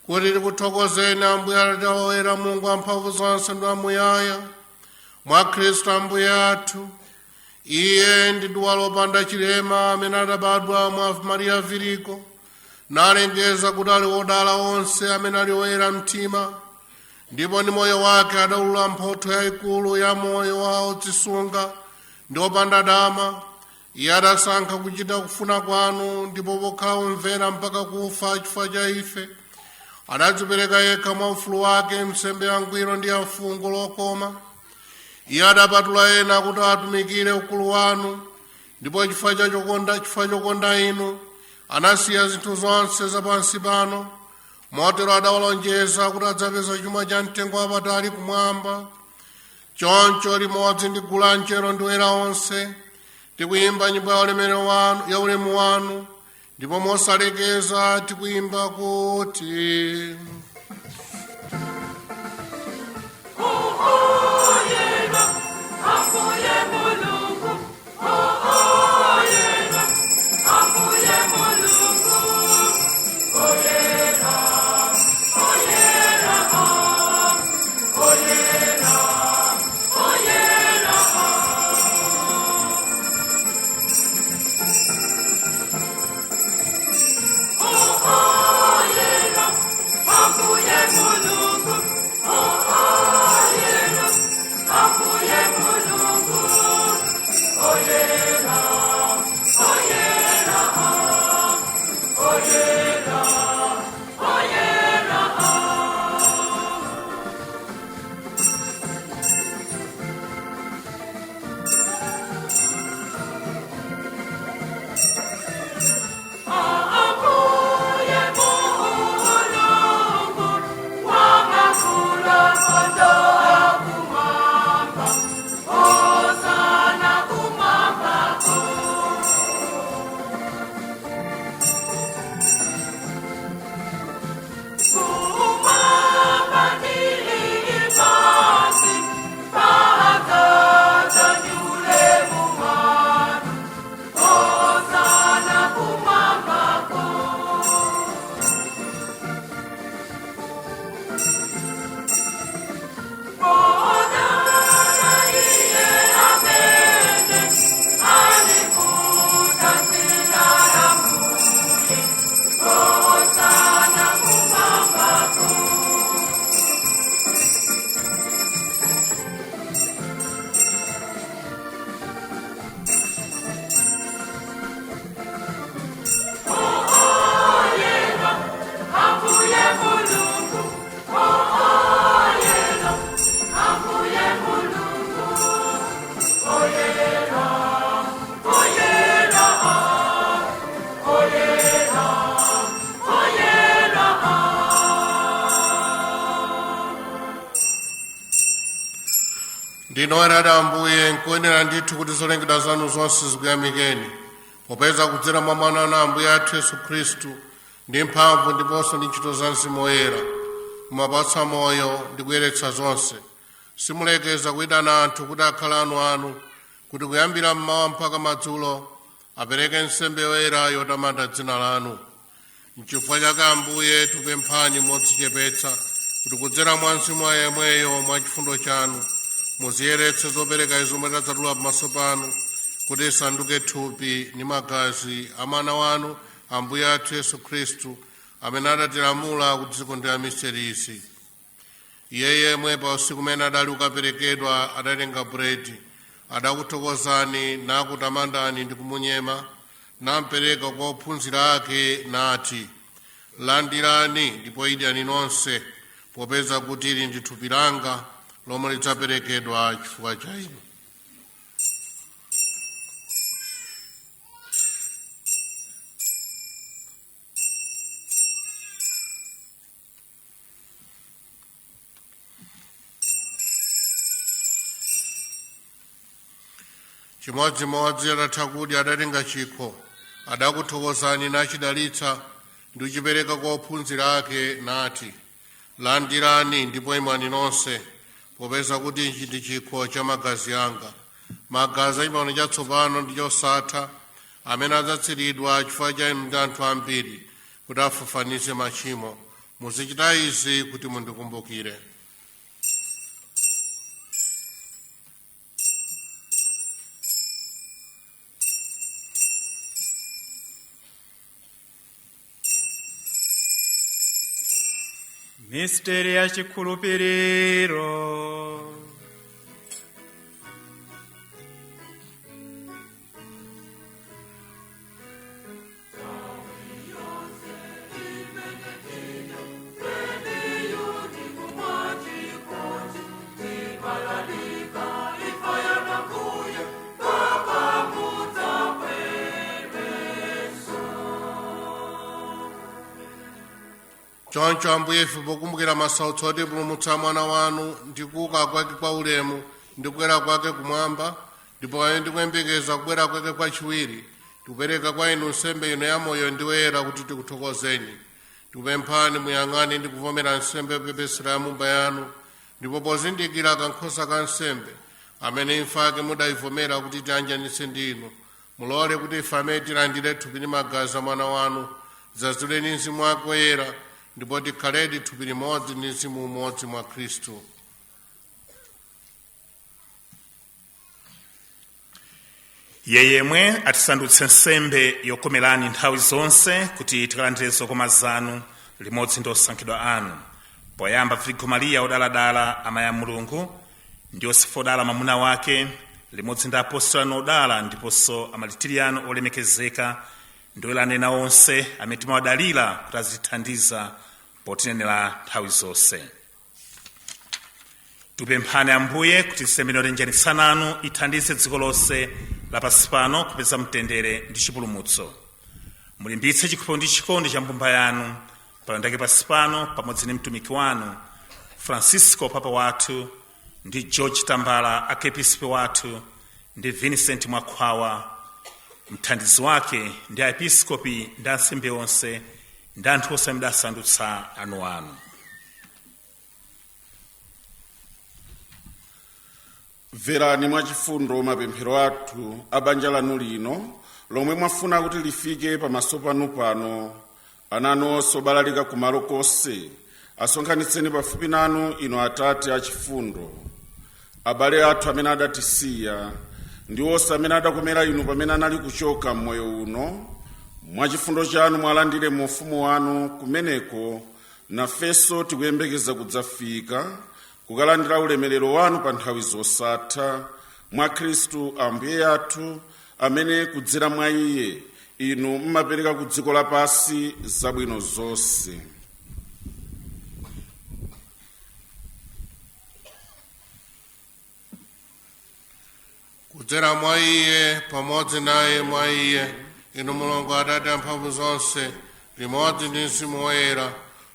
kuti tikuthokozeni Ambuye Atate oyera, Mulungu wamphamvu zonse ndi wamuyaya, mwa Khristu Ambuye athu. Iye ndi duwa lopanda chilema amene adabadwa mwa Mariya Viriko, nalengeza kuti ali wodala onse amene ali oyera mtima, ndipo ndi moyo wake adawulula mphotho yayikulu ya moyo wa odzisunga ndi opanda dama. Iye adasankha kuchita kufuna kwanu, ndipo pokhala omvera mpaka kufa chifukwa cha ife, adadzipereka yekha mwa ufulu wake nsembe yangwiro ndi ya fungo lokoma. Iye adapatula ena kuti atumikire ukulu wanu, ndipo chifukwa chokonda inu anasiya zinthu zonse zapansi pano. Motero adawalonjeza kuti adzapeza chuma cha mtengo wapatali kumwamba. Choncho limodzi ndi gulu la angelo ndi oyera onse tikuyimba nyimbo ya ulemu wanu, ndipo mosalekeza tikuyimba kuti: Ndinoyerada Ambuye, nkuyenera ndithu kuti zolengedwa zanu zonse zikuyamikeni, popeza kudzera mwa Mwana wanu Ambuye athu Yesu Khristu, ndi mphamvu ndiponso ndi ntchito za Mzimu Woyera, mumapatsa moyo ndi kuyeretsa zonse. Simulekeza kuyitana anthu kuti akhale anu anu, kuti kuyambira mmawa mpaka madzulo apereke nsembe yoyera yotamanda dzina lanu. Nchifukwa chake Ambuye tupemphani modzichepetsa kuti kudzera mwa Mzimu yemweyo mwa chifundo chanu muziyeretse zopereka izo zomwe tadzatula pamaso panu, kuti isanduke thupi ndi magazi a mwana wanu Ambuye athu Yesu Khristu, amene adatilamula kuti tizikondwera misterisi. Iye yemwe pa usiku umene adali kukaperekedwa adatenga buledi, adakuthokozani nakutamandani ndi kumunyema, nampereka kwa ophunzira ake nati, landirani ndipo idyani nonse, popeza kuti ili ndi thupi langa lomwe lidzaperekedwa chifukwa cha inu. Chimodzimodzi atatha kudya adatenga chikho, adakuthokozani nachidalitsa ndi kuchipereka kwa ophunzira ake nati, landirani ndipo imwani nonse, popeza kuti ichi ndi chikho cha magazi anga, magazi a chipangano chatsopano ndi chosatha, amene adzatsiridwa chifukwa cha inu ndi anthu ambiri kuti afafanize machimo. Muzichita izi kuti mundikumbukire. Misteri ya chikhulupiriro. Choncho Ambuye, ife pokumbukira masautso otipulumutsa mwana wanu ndi kuuka kwake kwa ulemu ndi kukwera kwake kumwamba, ndipo pamene ndikuyembekeza kubwera kwake kwachiwiri, tikupereka kwa inu nsembe ino ya moyo ndi woyera kuti tikuthokozeni. Tikupemphani muyang'ane ndi kuvomera nsembe yopepesera ya mumba yanu, ndipo pozindikira kankhosa ka nsembe amene imfa yake mudayivomera kuti tiyanjanitse ndi inu, mulole kuti ife amene tilandire thupi ndi magazi a mwana wanu tidzazidwe Mzimu wake woyera, ndipo tikhaledi thupi limodzi ndi mzimu umodzi mwa Khristu. Iye yemwe atisandutse nsembe yokomerani nthawi zonse, kuti tikalandire zokoma zanu limodzi ndi osankhidwa anu, poyamba Virgo Mariya odaladala amayi a Mulungu, ndi Yosefu odala mwamuna wake, limodzi ndi apostolo anu odala ndiponso amalitiri anu olemekezeka ndi oyera ena onse amene timawadalira kuti azitithandiza potinenera nthawi zonse. Tupemphani Ambuye kuti nsembe yotiyanjanitsa nanu ithandize dziko lonse lapansi pano kupeza mtendere ndi chipulumutso. Mulimbitse chikhulupiriro ndi chikondi cha mbumba yanu palondake pansi pano, pamodzi ndi mtumiki wanu Francisco papa wathu, ndi George Tambala archiepiscopi wathu, ndi Vincent Mwakhwawa mthandizi wake, ndi aepiskopi ndi ansembe onse ndi anthu onse amene adasandutsa anuanu. Mverani mwachifundo mapemphero athu a banja lanu lino lomwe mwafuna kuti lifike pamaso panu pano. Ana anu onse obalalika kumalo konse asonkhanitseni pafupi nanu, inu Atate achifundo. Abale athu amene adatisiya ndi onse amene adakomera inu pamene anali kuchoka m'moyo uno, mwachifundo chanu mwalandire mu ufumu wanu, kumeneko nafenso tikuyembekeza kudzafika kukalandira ulemerero wanu pa nthawi zosatha, mwa Khristu Ambuye athu, amene kudzera mwa iye inu mmapereka ku dziko lapansi zabwino zonse. Kudzera mwa iye, pamodzi naye, mwa iye, inu Mulungu Atate amphamvu zonse, limodzi ndi Mzimu Woyera,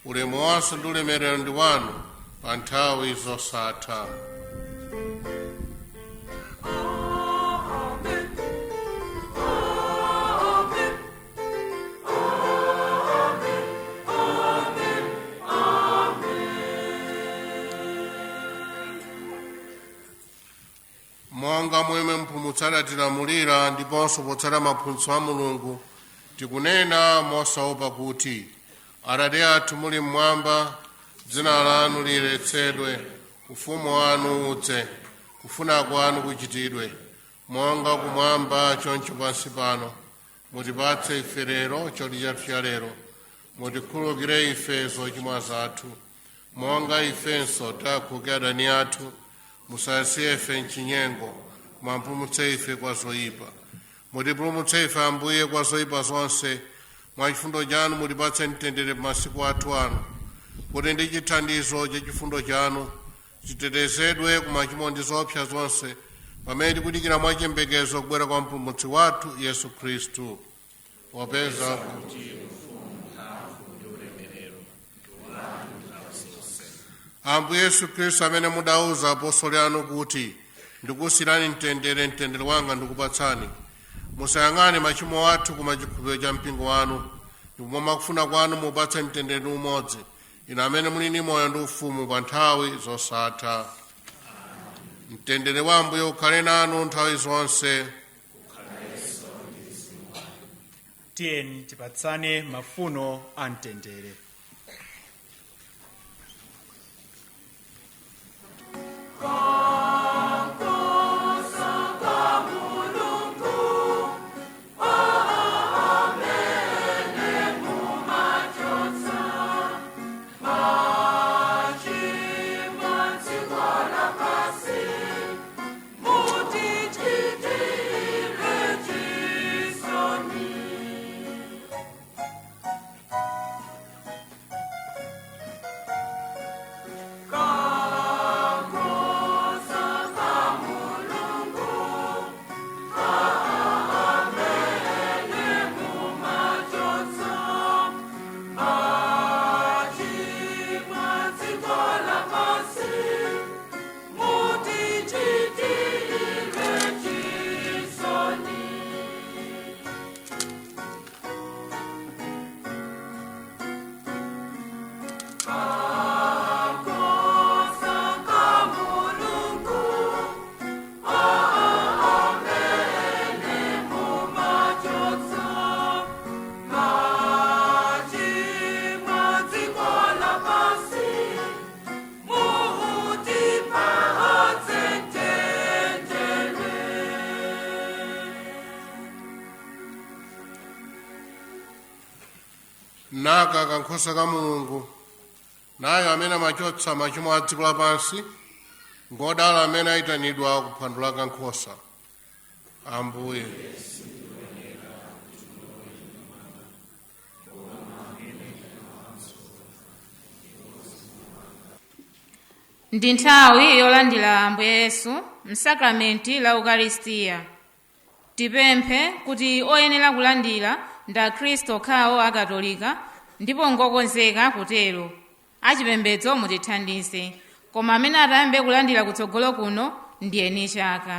ulemu wonse ndi ulemerero ndi wanu pa nthawi zosatha. Monga Monga momwe Mpulumutsi adatilamulira ndiponso potsata maphunzitso a Mulungu, tikunena mosaopa kuti: Atate athu muli mmwamba, dzina lanu liyeretsedwe, ufumu wanu udze, kufuna kwanu kuchitidwe monga kumwamba choncho pansi pano. Mutipatse ife lero chakudya chathu cha lero. Mutikhululukire ife zochimwa zathu, monga ifenso takhululukira adani athu. Musatisiye ife mchinyengo, koma mupulumutse ife kwa zoyipa. Mutipulumutse ife, Ambuye, kwa zoyipa zonse. Mwa chifundo chanu mutipatse mtendere pamasiku athu ano, kuti ndi chithandizo cha chifundo chanu titetezedwe ku machimo ndi zoopsa zonse, pamene tikudikira mwachiyembekezo kubwera kwa Mpulumutsi wathu Yesu Khristu. Popeza kuti Ambuye Yesu Khristu, amene mudauza apostoli anu kuti, "Ndikusiyirani mtendere, mtendere wanga ndikupatsani," musayang'ane machimo athu koma chikhulupiriro cha mpingo wanu, ndipo mwakufuna kwanu mupatse mtendere ndi umodzi, inu amene muli ndi moyo ndi ufumu pa nthawi zosatha. Mtendere wa Ambuye ukhale nanu nthawi zonse. Tiyeni tipatsane mafuno a mtendere. Naka kankhosa ka Mulungu, nayo amene amachotsa machimo a dziko lapansi! Ngodala amene ayitanidwa kuphwando la kankhosa. Ambuye, Ndi nthawi yolandira Ambuye Yesu msakramenti la Ukaristiya. Tipemphe kuti oyenera kulandira ndi Akhristu okhawo Akatolika ndipo ngokonzeka kutero. Achipembedzo mutithandize, koma amene atayambe kulandira kutsogolo kuno ndi eni chaka.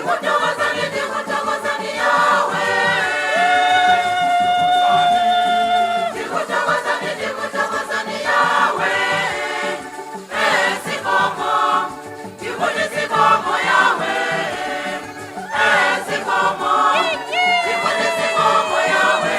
Ndikuthokozani, ndikuthokozani Yawe. Ndikuthokozani, ndikuthokozani Yawe. Zikomo, ndikuti zikomo Yawe. Zikomo, ndikuti zikomo Yawe.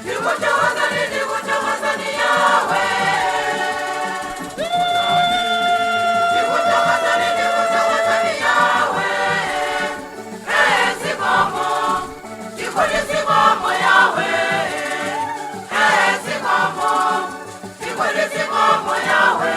Ndikuthokozani, ndikuthokozani Yawe. Ndikuthokozani, ndikuthokozani Yawe. Zikomo, ndikuti zikomo Yawe. Zikomo, ndikuti zikomo Yawe.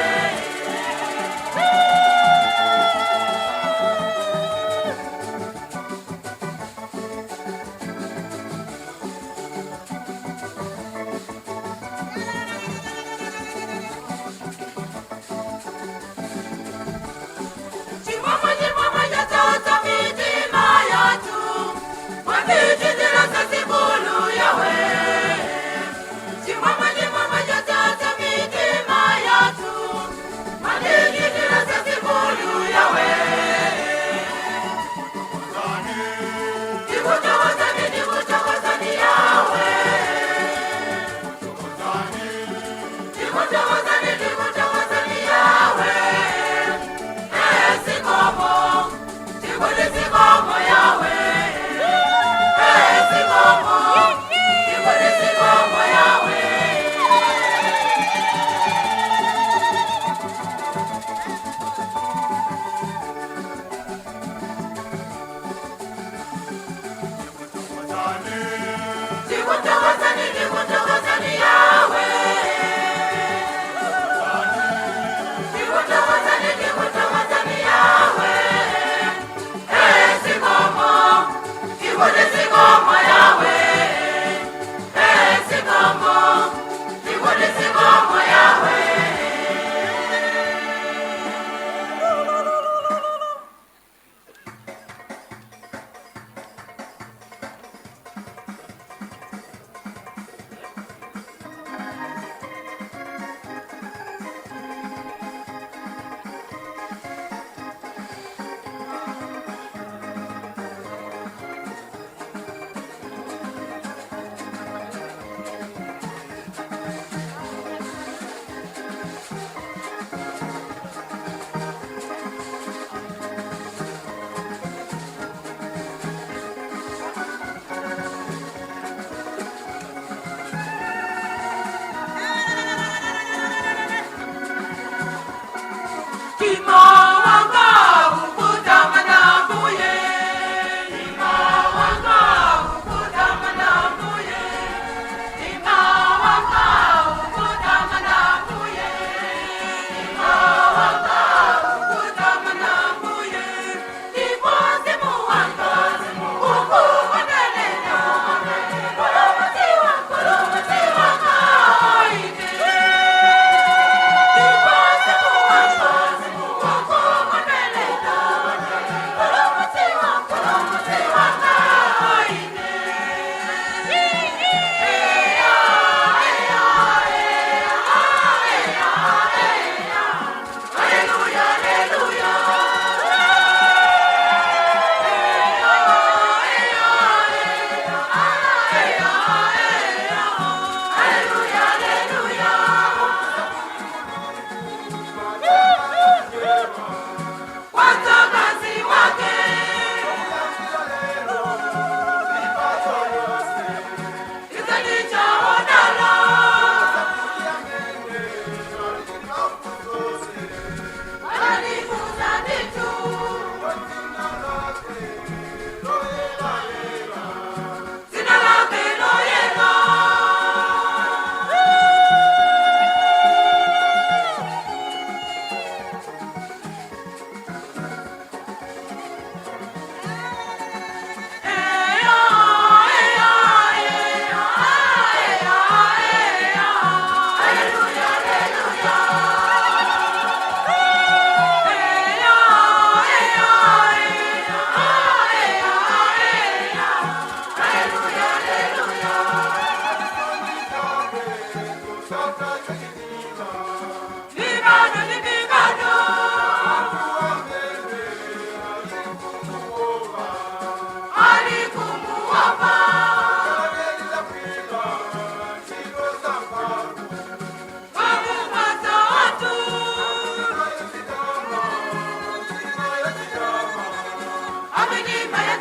Chimwemwe, chimwemwe chatata mitima yathu, mwatichitira zazikulu Yawe. Chimwemwe, chimwemwe chatata mitima yathu, mwatichitira zazikulu Yawe. Ndikuthokozani, ndikuthokozani Yawe. Ndikuthokozani, ndikuthokozani Yawe. Zikomo, ndikuti zikomo Yawe. Zikomo, ndikuti zikomo Yawe. Ndikuthokozani, ndikuthokozani Yawe. Ndikuthokozani, ndikuthokozani Yawe. Zikomo, ndikuti zikomo Yawe. Zikomo, ndikuti zikomo Yawe.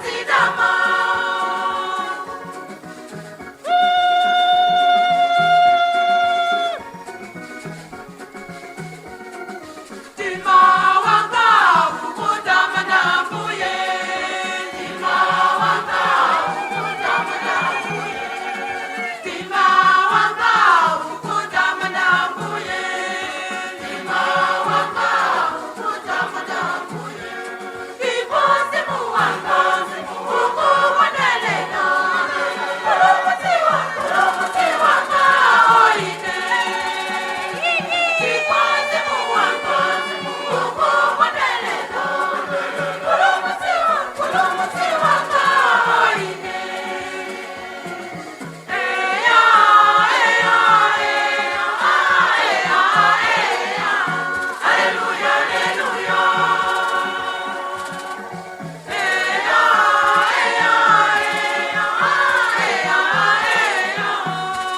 Osadzitama. Mtima wanga ukutamanda Ambuye, mtima wanga ukutamanda Ambuye, mtima wanga ukutamanda Ambuye, mtima wanga ukutamanda Ambuye. Ndipo mzimu wanga ukukondwelela, Mpulumutsi wanga oine. Ndipo mzimu wanga ukukondwelela, Mpulumutsi wanga oine. Eya, eya, eya, eya, eya, haleluya, haleluya. Eya, eya, eya, eya, eya,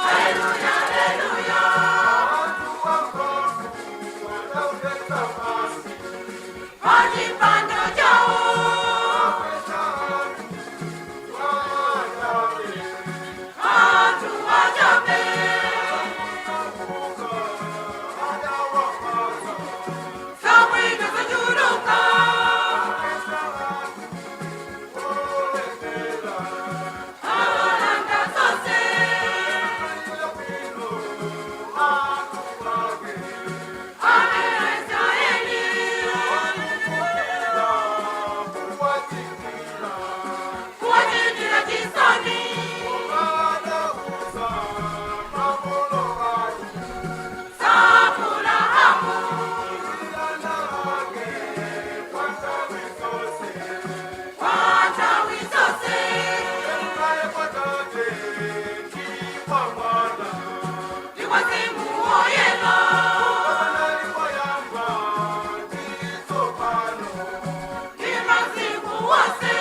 haleluya, haleluya. Pachipando chawo. Anthu achabe. Zabwino zachuluka. Alanda zonse. Aisraeli. Kuwachitira chisoni. Aburahamu. Kwa nthawi zonse. Ndi kwa Mzimu Woyera. Ndi masiku wonse.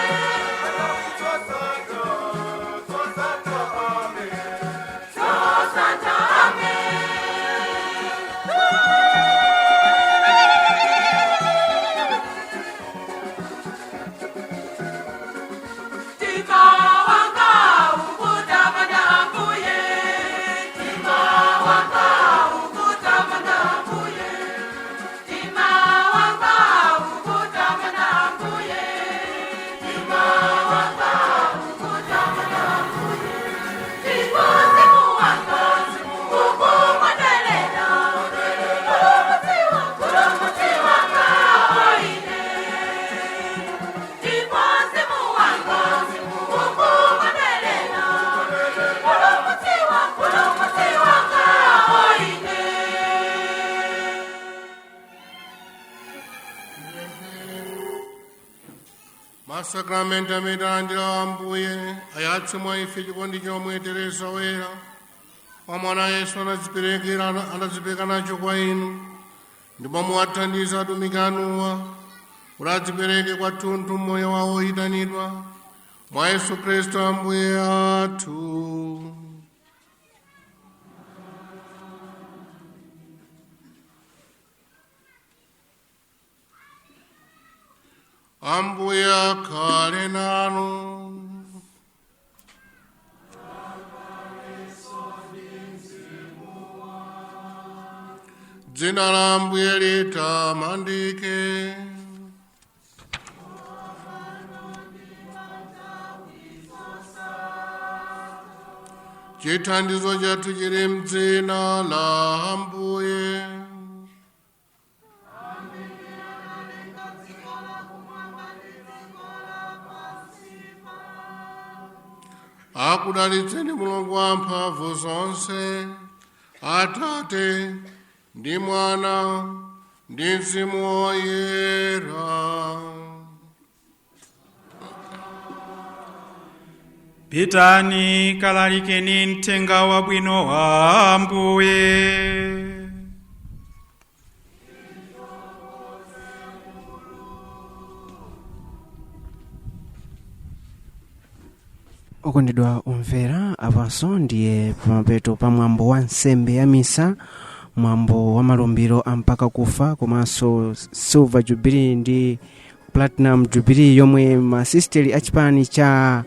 Zosatha, amen. Mtima wanga ukutamanda Ambuye, mtima wanga ukutamanda Ambuye, mtima wanga ukutamanda Ambuye, mtima wanga ukutamanda Ambuye. Ndipo mzimu wanga ukukondwelela, Mpulumutsi wanga oine. Ndipo mzimu wanga ukukondwelela, Mpulumutsi wanga oine. Masakramenti amene talandira Ambuye ayatse mwa ife chikondi chomwe Teresa Woyera wa mwana Yesu anadzipereka nacho kwa inu, ndipo muwathandize atumiki anuwa kuti adzipereke kwathunthu mmoyo wawo oyitanidwa mwa Yesu Khristu Ambuye athu. Ambuye akhale nanu. Dzina la Ambuye litamandike. Chithandizo chathu chili mdzina la Ambuye. Akudalitseni Mulungu wamphamvu zonse, Atate ndi Mwana ndi Mzimu Woyera. Pitani kalalikeni mthenga wabwino wa Ambuye. Okondedwa omvera, apanso ndiye pamapeto pa mwambo wa nsembe ya misa, mwambo wa malumbiro ampaka kufa komanso silver jubilee ndi Platinum Jubilee yomwe masisteri achipani cha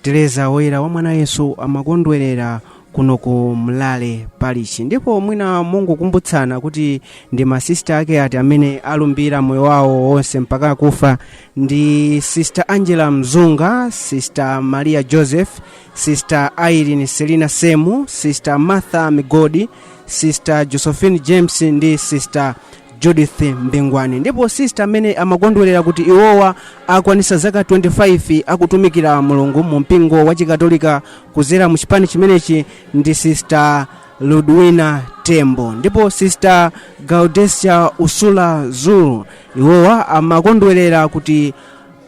Teresa Woyera wa Mwana Yesu amakondwerera kuno ku Mlale Parish. Ndipo mwina mungukumbutsana kuti ndi masista ake ati amene alumbira moyo wawo wonse mpaka kufa ndi Sister Angela Mzunga, Sister Maria Joseph, Sister Irene Selina Semu, Sister Martha Migodi, Sister Josephine James ndi Sister Judith Mbengwani. Ndipo sister amene amakondwerera kuti iwowa akwanisa zaka 25 akutumikira Mulungu mu mpingo wa Chikatolika kuzera mu chipani chimenechi ndi Sister Ludwina Tembo. Ndipo Sister Gaudesia Usula Zulu iwowa amakondwerera kuti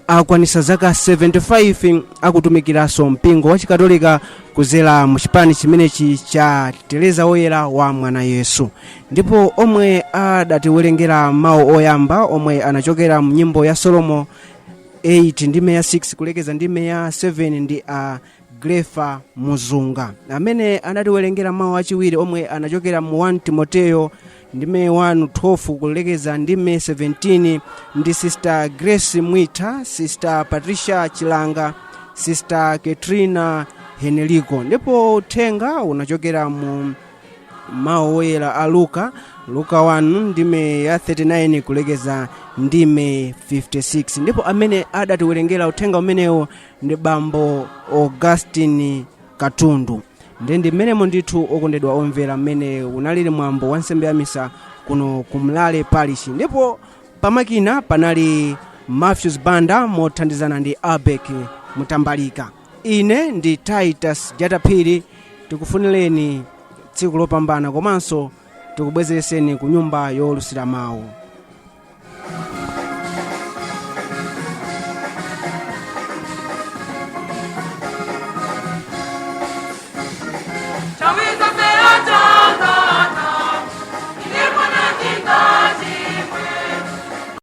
akwanisa zaka 75 akutumikiranso mpingo wa Chikatolika kuzera mu chipani chimenechi cha Teresa Woyera wa Mwana Yesu. Ndipo omwe adatiwerengera mawu oyamba omwe anachokera mu nyimbo ya Solomo 8 ndime ya 6 kulekeza ndime ya 7 ndi a Grefa Muzunga. Amene anatiwerengera mawu achiwiri omwe anachokera mu 1 Timoteyo ndime 1:12 kulekeza ndime 17 ndi Sister Grace Mwita, Sister Patricia Chilanga, Sister Katrina Henelico. Ndipo uthenga unachokera mu mawu oyera a Luka, Luka 1 ndime ya 39 kulekeza ndime 56. Ndipo amene adatiwerengera uthenga umenewo ndi Bambo Augustine Katundu. Ndi mmenemo ndithu okondedwa omvera mmene unalili mwambo wa nsembe ya misa kuno ku Mlale Parish. Ndipo pamakina panali Matthews Banda mothandizana ndi Abek Mutambalika. Ine ndi Titus Jataphiri, tikufunireni tsiku lopambana komanso tikubwezereseni ku nyumba yolusira mawu.